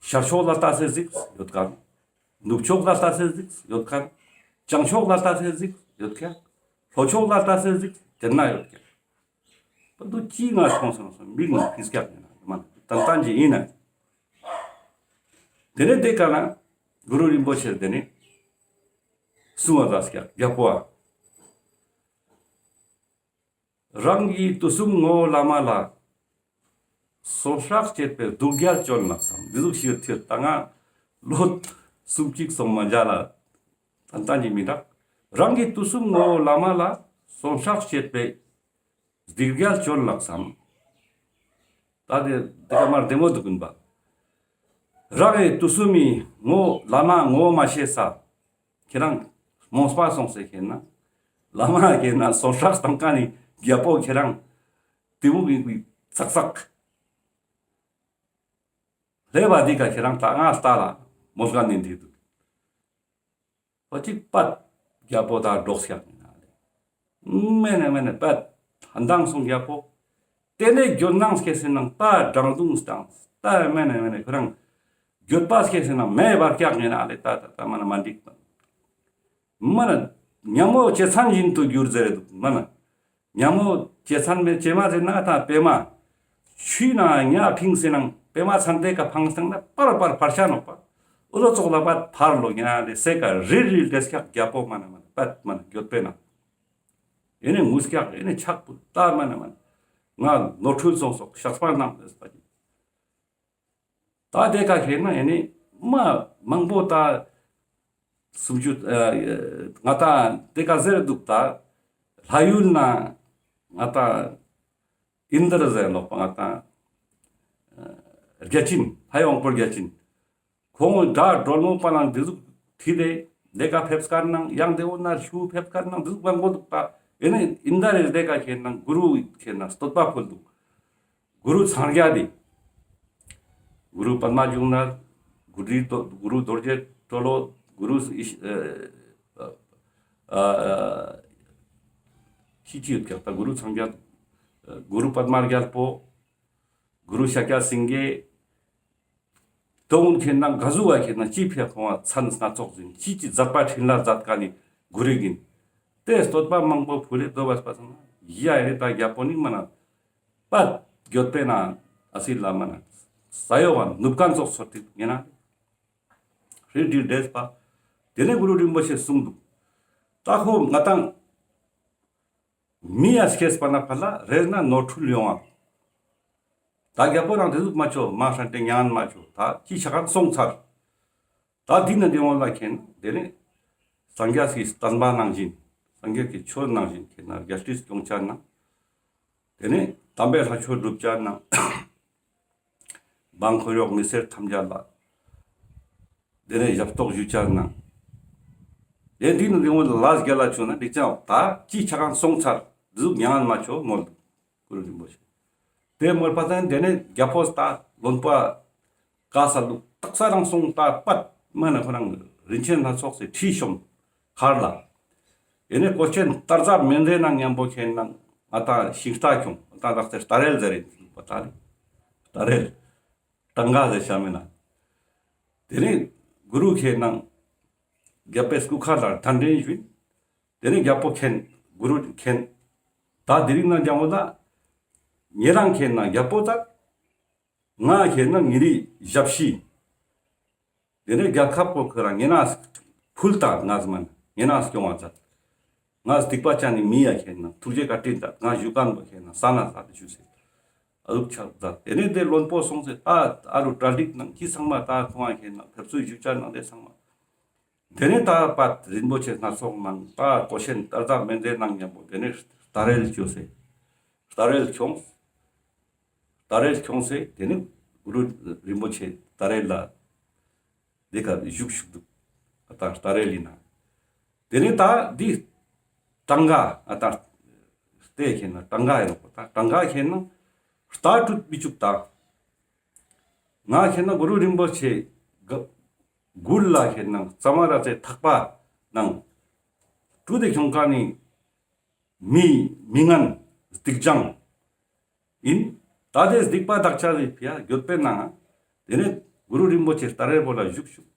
ཤར་ཕྱོགས་ལ་ལྟ་སེ་གཟིགས་ཡོད་ཀ། ནུབ་ཕྱོགས་ལ་ལྟ་སེ་གཟིགས་ཡོད་ཀ། བྱང་ཕྱོགས་ལ་ལྟ་སེ་གཟིགས་ཡོད་ཀ། ལྷོ་ཕྱོགས་ལ་ལྟ་སེ་གཟིགས་དེ་ན་ཡོད་ཀ། པ་དུ་ཅི་ང་མཐོང་སོང་སོང་མིག་ནང་ཕིས་ཀྱག་ཡིན་ན་མ་ཏན་ཏན་ཅིག་ཡིན་ན། དེ་ནས་དེ་ཀ་ན་གུ་རུ་རིན་པོ་ཆེ་དེ་ནས་གསུང་བ་ཟ་ཀྱག་རྒྱལ་པོ་ཨ། རང་གི་དུས་གསུམ་ངོ་བོ་བླ་མ་ལ། སོར་སྲག་བཅད་པའི་སྡུག་བསྔལ་བྱོན་ལགས་སམ། འདི་ཟུག་ཞིག་ཐེར་ད་ང་ལོ་གསུམ་གཅིག་སོང་མ་མཇལ་ལ་ཏན་ཏན་ཅིག་མི་འདུག་རང་གི་དུས་གསུམ་ངོ་བོ་བླ་མ་ལ་སོར་སྲག་བཅད་པའི་སྡིག་བསྔལ་བྱོན་ལགས་སམ། ད་དེ་དེ་ཀ་མར་བདེ་མོ་འདུག་གིན་པ། རང་གི་དུས་གསུམ་མི་ངོ་བོ་བླ་མ་ངོ་བོ་མ་ཤེས་ས། ཁྱེད་རང་རྨོངས་པ་སོང་སེ་ཁེ་ན། བླ་མ་ཁེ་ན་སོར་སྲག་བཏང་མཁན་ནི་རྒྱལ་པོ་ཁྱེད་རང་དེ་མོ་གི་ཙག་ཙག་ལེ་བ་འདི་ཀ་ཁྱེད་རང་ད་ང་ལྟ་ལ་མོལ་མཁན་ནི་འདི་འདུག་ཁོ་ཅིག་པད་རྒྱལ་པོ་ད་འགྲོགས་ཤག་ཡིན་ན་ལེ། མེ་ནེ་མེ་ནེ་པད་ཧན་དང་སོང་རྒྱལ་པོ། དེ་ནས་འགྱོད་སྣང་སྐྱེས་སེ་ནང་ད་དྲང་དུང་སྟངས་ད་མེ་ནེ་མེ་ནེ་ཁོ་རང་འགྱོད་པ་སྐྱེས་སེ་ནང་མེ་བར་ཀྱག་ཡིན་ན་ལེ། ད་ད་ད་མ་ན་མ་འགྲིག་པ། མ་ན་ཉ་མོ་ཅེ་ཚན་བཞིན་དུ་གྱུར་ཟེར་འདུག་མ་ན། ཉ་མོ་ཅེ་ཚན་མེ་ཅེ་མ་ཟེར་ན་ད་པད་མ། ཆུའི་ནང་ཉ་ཕིངས་སེ་ནང་པད་མ་ཚན་དེ་ཀ་ཕངས་སྟེང་ན་པར་པར་ཕར་ཤ་ནོག་པ། ཨུ་ལོ་ཙོག་ལ་པད་ཕར་ལོ་ཉ་ལེ་སེ་ཀ་རིལ་རིལ་ཏེ་སྐྱག་རྒྱལ་པོ་མ་ན་མ་ན་པད་མ་ན་འགྱོད་པས་ན། ཨེ་ནེ་ངུ་སྐྱག་ཨེ་ནེ་ཆག་པུ་ད་མ་ན་མ་ན། ང་ནོར་འཁྲུལ་སོང་སོག་ཤག་པ་ནང་ལེ་སྤ་ཀྱི། ད་དེ་ཀ་ཁེ་ན་ཨེ་ནེ་མ་མང་པོ་ད་སུམ་ཅུ་ཨ་ང་ད་དེ་ཀ་ཟེར་འདུག་ད་ལྷ་ཡུལ་ན་ང་ད་ཨིན་དྲ་ཟེར་ལོག་པ་ང་ད་རྒྱལ་ཆེན་ལྷའི་དབང་པོ་རྒྱལ་ཆེན་ཁོང་དགྲ་གྲོལ་མོ་པ་ནང་འདི་ཟུག་ཐི་དེ་དེ་ཀ་ཕེབས་ཀར་ནང་ཡང་དེ་འོ་ན་ལྷུ་ཕེབས་ཀར་ནང་འདི་ཟུག་མང་པོ་འདུག་ད་ཨེ་ནེ་ཨིན་དྲ་རེ་དེ་ཀ་ཁེ་ན་གུ་རུ་ཁེ་ན་བསྟོད་པ་ཕུལ་འདུག་གུ་རུ་འཚང་རྒྱ་དེ། གུ་རུ་པདྨ་འབྱུང་གནས། གུ་རུ་རྡོ་གུ་རུ་རྡོ་རྗེ་གྲོ་ལོད། གུ་རུ་ཨིཤ་ཨ་ཨ་ཨ་ཅི་ཅི་ཡོད་ཀྱག་ད་གུ་རུ་འཚང་རྒྱ། གུ་རུ་པདྨ་རྒྱལ་པོ། གུ་རུ་ཤཱཀྱ་སེང་གེ། དོན་ཁེ་ན་ག་ཟུག་བ་ཁེ་ན་ཅི་ཕི་ཁོང་བ་མཚན་སྣ་ཚོགས་ཟིན་ཅི་ཅི་མཛད་པ་འཕྲིན་ལས་མཛད་མཁན་ནི་གུ་རུ་ཡིན། དེ་བསྟོད་པ་མང་པོ་ཕུལ་ལེ་དོ་བས་པ་སང་ན་ཡ་ཡེ་ད་རྒྱལ་པོ་ནི་མ་ན། པད་འགྱོད་པས་ན་ཨ་སི་ལ་མ་ན་ས་ཡོ་བ་ནུབ་ཀན་ཙོགས་ཚོར་ཏེ་ངེ་ན་རི་དྲིལ་འདྲེས་པ། དེ་ནས་གུ་རུ་རིན་པོ་ཆེ་གསུངས་འདུག་ད་ཁོ་ང་དང་མི་ཡ་སྐྱེས་པ་ན་ཕ་ལ་རེས་ན་ནོར་འཁྲུལ་ཡོང་བ། ད་རྒྱལ་པོ་རང་དེ་ཟུག་མ་ཆོ་མ་ཧྲན་ཏེ་ཉན་མ་ཆོ་ད་ཅི་ཆ་གང་སོང་ཚར། ད་འདི་ན་འདི་འོང་ལ་མཁྱེན་དེ་ནས་སངས་རྒྱས་ཀྱི་བསྟན་པ་ནང་བཞིན་སངས་རྒྱས་ཀྱི་ཆོས་ནང་བཞིན་མཁྱེན་ན་རྒྱལ་སྲིད་སྐྱོང་ཆ་ན། དེ་ནས་དམ་པའི་ལྷ་ཆོས་སྒྲུབ་ཆ་ན། འབངས་འཁོར་གཡོག་མི་སེར་ཐམས་ཅད་ལ། དེ་ནས་ཞབས་ཏོག་ཞུ་ཆ་ན། དེ་འདི་ནི་འདི་འོང་ལ་ལས་རྒྱལ་ལ་ཆོ་ན་འགྲིག་ཅང་ད་ཅི་ཆ་གང་སོང་ཚར་འདི་ཟུག་ཉང་ངན་མ་ཆོ་མོལ་འདུག་གུ་རུ་རིན་པོ་ཆེ། དེ་མོལ་པ་དང་དེ་ནས་རྒྱལ་པོ་ད་བློན་པོ་ག་ས་ལུག་ཏག་ས་རང་སོང་ད་པད་མ་ན་ཁོ་རང་རིན་ཆེན་སྣ་ཚོགས་སེ་ཁྲིད་ཤོམ་མཁར་ལ། དེ་ནས་གོས་ཆེན་དར་ཟབ་མན་དེ་ནང་མཉམ་པོ་ཁྱེད་ནང་ང་ད་ཤིང་རྟ་ཁྱོང་ང་ད་དག་སེ་རྟ་རེལ་ཟེར་རེད་འདུག་པ་ད་རེད་རྟ་རེལ། གྲངས་ཀ་ཟེར་བྱ་མེད་ན། དེ་ནས་གུ་རུ་ཁྱེད་ནང་རྒྱལ་པོའི་སྐུ་མཁར་ལ་གདན་འདྲེན་ཞུས། དེ་ནས་རྒྱལ་པོ་མཁྱེན། གུ་རུ་མཁྱེན། ད་དེ་རིང་ན་རྒྱལ་པོ་ད་ཉེ་རང་ཁྱེད་ནང་རྒྱལ་པོ་ད་ང་ཁྱེད་ནང་ཉེ་རི་ཞབས་ཕྱི། དེ་ནས་རྒྱལ་ཁབ་པོ་ཁོ་རང་ངེ་ན་ཕུལ་ད་ངས་མན་ངེ་ན་སྐྱོང་བ་མཛད། ང་སྡིག་པ་ཅན་ནི་མི་ཡ་ཁྱེད་ན་ཐུགས་རྗེ་བཀའ་དྲིན་དང་ང་ཞུ་མཁན་པོ་ཁྱེད་ན་ས་ན་ས་དེ་ཞུ་ཟེར། ཨ་ལུག་ཆགས་མཛད། དེ་ནས་དེ་བློན་པོ་སོང་ཟེར་ད་ཨ་རུ་གྲ་སྒྲིག་ནང་ཁྱི་ཚང་མ་ད་ཁོང་ང་ཁྱེད་ན་ཕེབས་བསུ་ཞུ་བྱ་ནང་དེ་ཚང་མ། དེ་ནས་ད་པ་རིན་པོ་ཆེ་སྣ་ཚོགས་ནང་ད་གོས་ཆེན་ཏར་ཛ་མན་ཛེ་ནང་མཉམ་པོ་དེ་ནས་རྟ་རེལ་བཅོས་སེ། རྟ་རེལ་ཁྱོངས། རྟ་རེལ་ཁྱོངས་སེ་དེ་ནས་གུ་རུ་རིན་པོ་ཆེ་རྟ་རེལ་ལ་དེ་ཀ་བཞུགས་བཞུགས་འདུག་ཨ་ད་རྟ་རེལ་ཡིན་ན། དེ་ནས་ད་འདི་གྲངས་ཀ་ཨ་ད་ལྟས་ཁེན་ན་གྲངས་ཀ་ཡིན་ནོ། ད་གྲངས་ཀ་ཁེན་ན་རྟ་དྲུད་མི་བཅུག་ད། ང་ཁེན་ན་གུ་རུ་རིན་པོ་ཆེ་ག་མགུལ་ལ་ཁེན་ན་ཙ་མ་ར་ཚེ་ཐག་པ་ནང་དྲུད་དེ་ཁྱོང་ཀ་ནི་མི་མི་ངན་སྡིག་ཅན་ཡིན། ད་དེ་སྡིག་པ་དག་ཆ་ཟིག་ཕི་ཡ་གྱོད་པའི་ནང་དེ་ནས་གུ་རུ་རིན་པོ་ཆེ་རྟ་རེལ་པོ་ལ་བཞུགས་བཞུགས།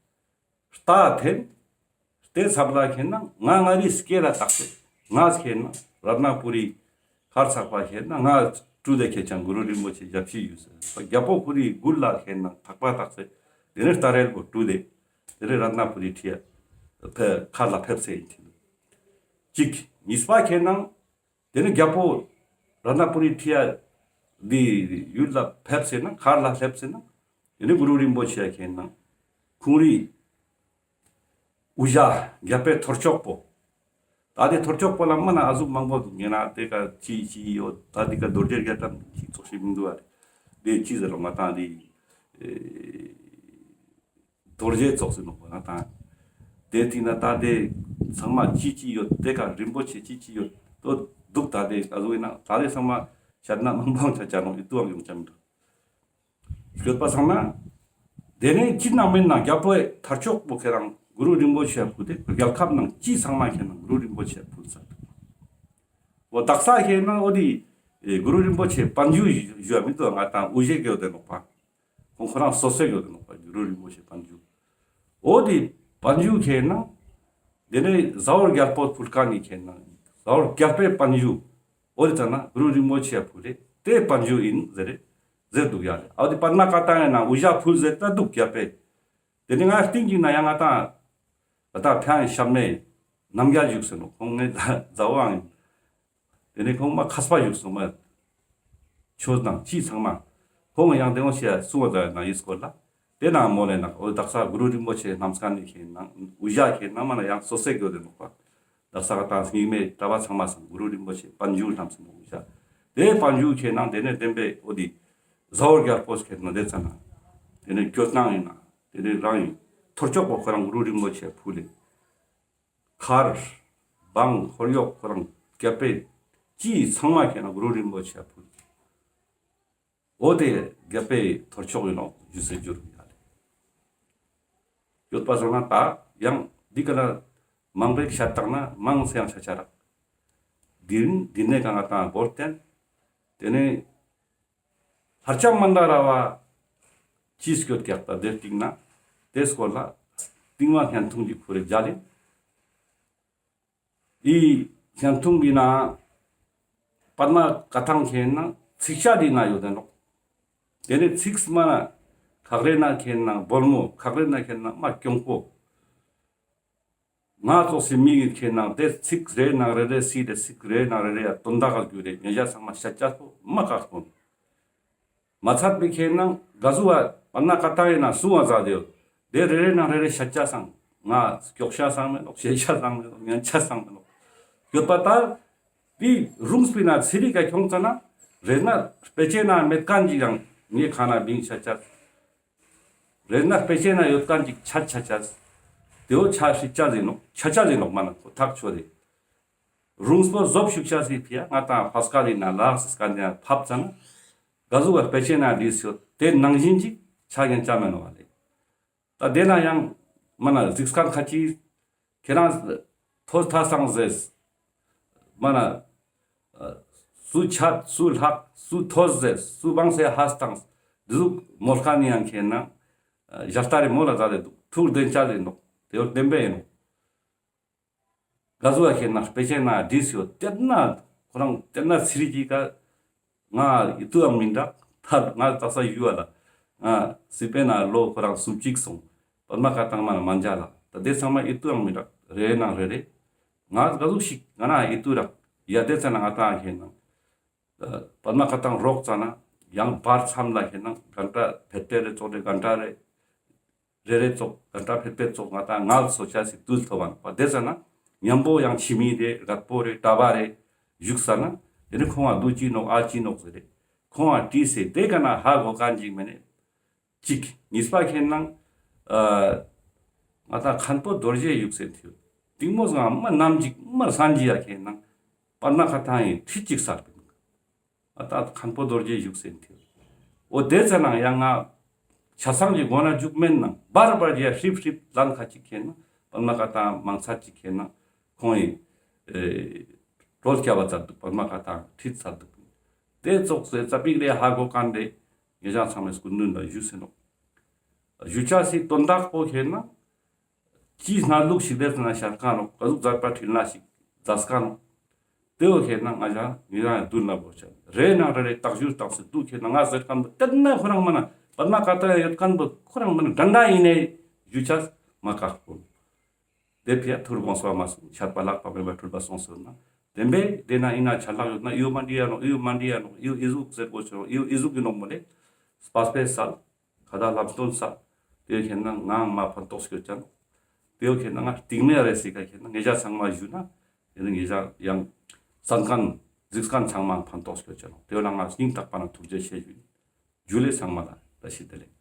རྟ་འཐེན། རྟའི་ཚབ་ལ་ཁེན་ན་ང་ང་རི་སྐེ་ལ་བཏགས་ཏེ་ང་ཁེན་ན་རཏ་ན་པུ་རི་མཁར་ཚགས་པ་ཁེན་ན་ང་དྲུད་དེ་ཁྱེད་ཅག་གུ་རུ་རིན་པོ་ཆེ་ཞབས་ཕྱི་ཡོད་ཟེར། རྒྱལ་པོ་ཁོ་རི་མགུལ་ལ་ཁེན་ན་ཐག་པ་བཏགས་ཏེ་དེ་ནས་རྟ་རེལ་པོ་དྲུད་དེ་དེ་ནས་རཏ་ན་པུ་རི་ཁྲི་ཡ་ཕེ་མཁར་ལ་ཕེབས་སེ་ཡིན་ཐིན། གཅིག་གཉིས་པ་ཁེན་ན་དེ་ནས་རྒྱལ་པོ་རཏ་ན་པུ་རི་ཁྲི་ཡ་འདི་ཡུལ་ལ་ཕེབས་སེ་ན་མཁར་ལ་ཕེབས་སེ་ན་དེ་ནས་གུ་རུ་རིན་པོ་ཆེ་ཁེན་ན་ཁོང་རི་དབུ་ཞྭ་རྒྱལ་པོའི་ཐོར་ཅོག་པོ། ད་དེ་ཐོར་ཅོག་པོ་ལ་མ་ན་ཨ་ཟུག་མང་པོ་འདུག་ངེ་ན་དེ་ཀ་ཅི་ཅི་ཡོད། ད་དེ་ཀ་རྡོ་རྗེ་རྒྱ་གྲམ་ཅི་ཙོགས་ཤིག་མི་འདུག་ཨ། དེ་ཅི་ཟེར་རོ་ང་ཏང་དེ་ཨེ་རྡོ་རྗེ་ཙོགས་ཟེར་ནོག་པ་ང་ཏང་། དེ་དེ་ན་ད་དེ་ཚང་མ་ཅི་ཅི་ཡོད། དེ་ཀ་རིན་པོ་ཆེ་ཅི་ཅི་ཡོད་དོ་འདུག་ད་དེ་ཨ་ཟུག་ཡིན་ན་ད་དེ་ཚང་མ་ཤད་ན་མང་པོ་ཆ་ཆ་ནོག་ཡིད་དུའང་ཡོང་ཆ་མི་འདུག་ཡོད་པ་སང་ན། དེ་ནས་ཅི་ནང་མིན་ན་རྒྱལ་པོའི་ཐོར་ཅོག་པོ་ཁེ་རང་གུ་རུ་རིན་པོ་ཆེ་ཕུལ་ཏེ་རྒྱལ་ཁབ་ནང་ཅི་ཚང་མ་ཁེ་ནང་གུ་རུ་རིན་པོ་ཆེ་ཕུལ་ས་འདུག་འོ་དག་ས་ཁེ་ནང་འོ་དེ་གུ་རུ་རིན་པོ་ཆེ་པན་ཇུ་ཞུ་བ་མི་འདུག་ང་ཏང་དབུ་ཞྭ་གི་འོ་དེ་ནོག་པ། ཁོང་ཁོ་རང་སོ་སོའི་གི་འོ་དེ་ནོག་པ་གུ་རུ་རིན་པོ་ཆེ་པན་ཇུ། འོ་དེ་པན་ཇུ་ཁེ་ནང་དེ་ནས་ཟ་ཧོར་རྒྱལ་པོ་ཕུལ་ཀ་ནི་ཁེ་ནང་ཟ་ཧོར་རྒྱལ་པོའི་པན་ཇུ། འོ་དེ་ཙ་ན་གུ་རུ་རིན་པོ་ཆེ་ཕུལ་ཏེ་དེ་པན་ཇུ་ཡིན་ཟེར་རེ་ཟེར་འདུག་ཡ་ལེ། འོ་དེ་པདྨ་བཀའ་ཐང་ཡིན་ན་དབུ་ཞྭ་ཕུལ་ཟེར་ད་འདུག་རྒྱལ་པོས། དེ་ནས་ང་སྟིང་གི་ན་ཡང་ང་ཏང་ང་ཏང་ཕན་ཞབས་མེད་རྣམ་རྒྱལ་བཞུགས་ཟེར་ནོག་ཁོང་ངའི་མཛའ་བོའང་ཡིན། དེ་ནས་ཁོང་མ་མཁས་པ་བཞུགས་སོང་མ། ཆོས་དང་ཅི་ཚང་མ། ཁོང་ཡང་དེ་འོ་ཞེས་གསུང་བ་ད་ན་ཡིས་སྐོར་ལ། དེ་ནང་མོ་ལེ་ན་འོ་དག་ས་གུ་རུ་རིན་པོ་ཆེ་རྣམ་སྐལ་ནི་ཁེ་ནང་དབུ་ཞྭ་ཁེ་ནང་མ་ན་ཡང་སོ་སོའི་གི་འོ་དེ་ནོག་པ། དག་ས་ང་ཏང་སྙིགས་མའི་གྲྭ་པ་ཚང་མ་སང་གུ་རུ་རིན་པོ་ཆེ་པན་ཇུ་རྣམ་སེམས་དབུ་ཞྭ། དེ་པན་ཇུ་ཁེ་ནང་དེ་ནས་བདེན་པའི་འོ་དེ་ཟ་ཧོར་རྒྱལ་པོས་ཁེ་ནང་དེ་ཙ་ན། དེ་ནས་སྐྱོ་སྣང་ཡིན་ན་དེ་ནས་རང་ཡིན་ཐོར་ཅོག་པོ་ཁོ་རང་གུ་རུ་རིན་པོ་ཆེ་ཕུལ་ལེ། མཁར། འབངས་ཧོར་གཡོག་ཁོ་རང་རྒྱལ་པོའི་ཅི་ཚང་མ་ཁེ་ན་གུ་རུ་རིན་པོ་ཆེ་ཕུལ། འོ་དེ་རྒྱལ་པོའི་ཐོར་ཅོག་ཡིན་ནོག་ཞུ་སེ་འགྱུར་ཡ་ལེ། ཡོད་པ་སང་ན་ད་ཡང་འདི་ཀ་ལ་མང་པོའི་ཤད་བཏང་ན་མང་སེ་ཡང་ཆ་ཆ་རག་འདི་འདི་ནས་གང་ང་ཏང་བོར་བསྟན། དེ་ནས་ལྷར་བཅོམ་མན་དཱ་ར་བ་ཅི་སྐྱོད་ཀྱག་ད་དེ་སྟིང་ན་དེ་སྐོར་ལ་རྟིང་མ་བརྙན་ཐུང་གི་ཁུ་རེ་མཇལ་ལེ། འི་བརྙན་ཐུང་གི་ནང་པདྨ་བཀའ་ཐང་ཁེ་ན་ཚིགས་བཅད་འདི་ན་ཡོད་དེ་ནོག་དེ་ནས་ཚིགས་མ་ན་ཁག་རེ་ན་ཁེ་ན་སྦོལ་མོ་ཁག་རེ་ན་ཁེ་ན་མ་གྱོང་པོ། ང་ཙོགས་སི་མི་གི་ཁེ་ན་དེ་ཚིགས་རེ་ནང་རེ་རེ་སི་དེ་ཚིགས་རེ་ནང་རེ་རེ་ཡ་དོན་དག་ག་རྒྱུ་རེ་ཉེ་ཞ་ཚང་མ་ཤད་ཅེས་པོ་མ་ཁག་པོ། མ་ཚད་པའི་ཁེ་ན་ག་ཟུག་བ་པདྨ་བཀའ་ཐང་ཡིན་ན་གསུང་བ་མཛད་དེ་ཡོད། དེ་རེ་རེ་ནང་རེ་རེ་ཤད་ཅེས་སང་ང་སྐྱོག་ཤེས་སང་མེད་ནོག་ཤེས་ཤེས་སང་མེད་ནོག་ཉན་ཤེས་སང་མེད་ནོག་ཡོད་པ་ད། དེ་རུང་སྤེར་ན་ཚིག་རིགས་ཀ་ཁྱོང་ཙ་ན་རེ་ན་དཔེ་ཆའི་ནང་མེད་མཁན་ཅིག་ཡང་ངའི་ཁ་ན་བིང་ཤད་ཅེས། རེ་ན་དཔེ་ཆའི་ནང་ཡོད་མཁན་ཅིག་ཆ་ཆ་ཆ། དེ་བོ་ཆ་ཤེས་ཅེས་ཡིན་ནོག་ཆ་ཆ་ཡིན་ནོག་མ་ན་ཁོ་ཐག་ཆོད་དེ། རུང་སྤོ་ཟོབ་ཤུགས་ཆ་སི་ཕི་ཡ་ང་ཏང་ཕ་སྐད་ཡིན་ན་ལག་སི་སྐད་ཡིན་ན་ཕབ་ཙ་ན། ག་ཟུག་བ་དཔེ་ཆའི་ནང་བྲིས་ཡོད་དེ་ནང་བཞིན་ཅིག་ཆ་ཡིན་ཅེས་མེད་ནོག་བ་ལེ། ད་དེ་ན་ཡང་མ་ན་གཟིགས་མཁན་ཁ་ཅིག་ཁྱེད་རང་ཐོས་ཐ་སང་ཟེར། མ་ན་སུ་ཆད་སུ་ལྷག་སུ་ཐོས་ཟེར་སུ་བང་སེ་ཧ་སྟངས་འདི་ཟུག་མོལ་མཁན་ཡང་ཁེ་ན་ཞལ་ལྟ་རེ་མོལ་ལ་མཛད་དེ་འདུག་ཐུགས་བདེན་ཅེས་ཡིན་ནོག་དེ་བོ་བདེན་པ་ཡིན་ནོག་ག་ཟུག་བ་ཁེ་ན་དཔེ་ཆའི་ནང་བྲིས་ཡོད་དེ་ན་ཁོ་རང་དེ་ན་ཚིག་རིགས་ཀྱི་ཀ་ང་ཡིད་དུའང་མི་འདུག་ད་ང་དག་ས་ཡུལ་བ་ལ་ང་སི་པེ་ན་ལོ་ཁོ་རང་སུམ་ཅུ་སོང་། པདྨ་བཀའ་ཐང་མ་ན་མ་མཇལ་ལ་ད་དེ་ཚང་མ་ཡིད་དུའང་མི་འདུག་རེ་ནང་རེ་རེ། ང་ག་ཟུག་ཞིག་ང་ན་ཡིད་དུ་རག་ཡ་དེ་ཚ་ན་ང་ཏང་ཁེ་ན། པདྨ་བཀའ་ཐང་རོགས་ཙ་ན་ཡང་བར་མཚམས་ལ་ཁེ་ན་གན་ཏྲ་ཕེ་ཏེ་རེ་ཙོགས་རེ་གན་ཏྲ་རེ། རེ་རེ་ཙོགས་ག་འདྲ་ཕེད་ཕེད་ཙོགས་ང་དང་ངལ་སོ་ཆ་སི་དུས་ཐོབ་བ་ནོག་པ། དེ་ཟ་ན་མཉམ་པོ་ཡང་ཁྱིམ་མི་རེ་རྒད་པོ་རེ་གྲྭ་པ་རེ་བཞུགས་ས་ན་དེ་ནི་ཁོང་ང་དུ་ཅི་ནོག་ཨ་ཅི་ནོག་ཟེར་རེ་ཁོང་ང་དྲིས་སེ་དེ་ག་ན་ཧ་གོ་མཁན་ཅིག་མེད་ནི། གཅིག་གཉིས་པ་ཁེན་ན་ཨ་ང་དང་མཁན་པོ་རྡོ་རྗེ་བཞུགས་སེ་འཐུས། དེང་མོ་ཟང་མ་ནམ་ཅིག་མ་སང་ཅི་ཡ་ཁེན་ན་པདྨ་བཀའ་ཐང་ཡི་ཁྲིད་ཅིག་སར་པིན། ཨ་ད་མཁན་པོ་རྡོ་རྗེ་བཞུགས་སེ་འཐུས། འོ་དེ་ཙ་ན་ཡང་ང་ཆ་ཚང་གི་སྒོ་ན་བཅུག་མེན་ན་བར་བར་ཡ་ཧྲིབ་ཧྲིབ་ལན་ཁ་ཅིག་ཁེན་ན་པདྨ་བཀའ་ཐང་མང་ཚར་ཅིག་ཁེན་ན་ཁོང་ཡི་ཨེ་གྲོལ་སྐྱ་བ་ཚར་འདུག། པདྨ་བཀའ་ཐང་ཁྲིད་ཚར་འདུག། དེ་ཙོགས་སེ་ཙ་པིག་རེ་ཧ་གོ་མཁན་རེ་ངེད་ཅག་ཚང་མའི་སྐུ་མདུན་ལ་ཞུས་སེ་ནོག། ཞུ་ཆ་སི་དོན་དག་པོ་ཁེན་ན་ཅིའི་སྣ་ལུག་ཞིག་དེ་ཙ་ན་ཤར་མཁན་ནོག། ག་ཟུག་མཛད་པ་ཁྲིད་ན་ཞིག་མཛད་མཁན་ནོག། དེ་བོ་ཁེན་ན་ང་ཅག་ངེད་ཅག་མདུན་ལ་བོ་ཆ་རེ་ནང་རེ་རེ་བརྟག་ཞུ་བཏང་སེ་འདུག། ཁེན་ན་ང་ཟེར་མཁན་པོ་དེ་ན་ཁོ་རང་མ་ན་པདྨ་བཀའ་ཐང་ཡོད་མཁན་པོ་ཁོ་རང་མ་ན་འདྲ་འདྲ་ཡིན་ནའི་ཞུ་ཆ་མ་བཀག་པོ། དེ་ཕི་ཡ་ཐུར་དགོངས་པ་མ་སོང་། ཆད་པ་ལྷག་པ་མེད་པར་འཁྲུལ་པ་སོང་ཟེར་ན། དེ་འབད་དེ་ན་ཡིན་ན་ཆད་ལྷག་ཡོད་ན་ཡོད་མ་འདི་ཡ་ནོག། ཡོད་མ་འདི་ཡ་ནོག། ཡོད་ཨི་ཟུག་ཟེར་དགོས་ཆོག། ཡོད་ཨི་ཟུག་གི་ནོག་མོ་ལེ། སྤ་སྤེ་སལ། ཁ་ད་ལམ་སྟོན་སལ། དེ་ཁེན་ན་ང་མ་ཕན་ཐོགས་སྐྱོད་ཅན་ནོག། དེ་ཁེན་ན་ང་སྟིང་མེ་རེ་སི་ཀ་ཁེན་ན་ངེད་ཅག་ཚང་མ་ཞུ་ན། དེ་ནི་ངེད་ཅག་ཡང་གསན་མཁན་གཟིགས་མཁན་ཚང་མ་ཕན་ཐོགས་སྐྱོད་ཅན་ནོག། དེ་ལ་ང་སྙིང་ཐག་པ་ན་ཐུགས་རྗེ་ཆེ་ཞུ་ཡིན། ཇུ་ལེ་ཚང་མ་ལ་བཀྲ་ཤིས་བདེ་ལེགས།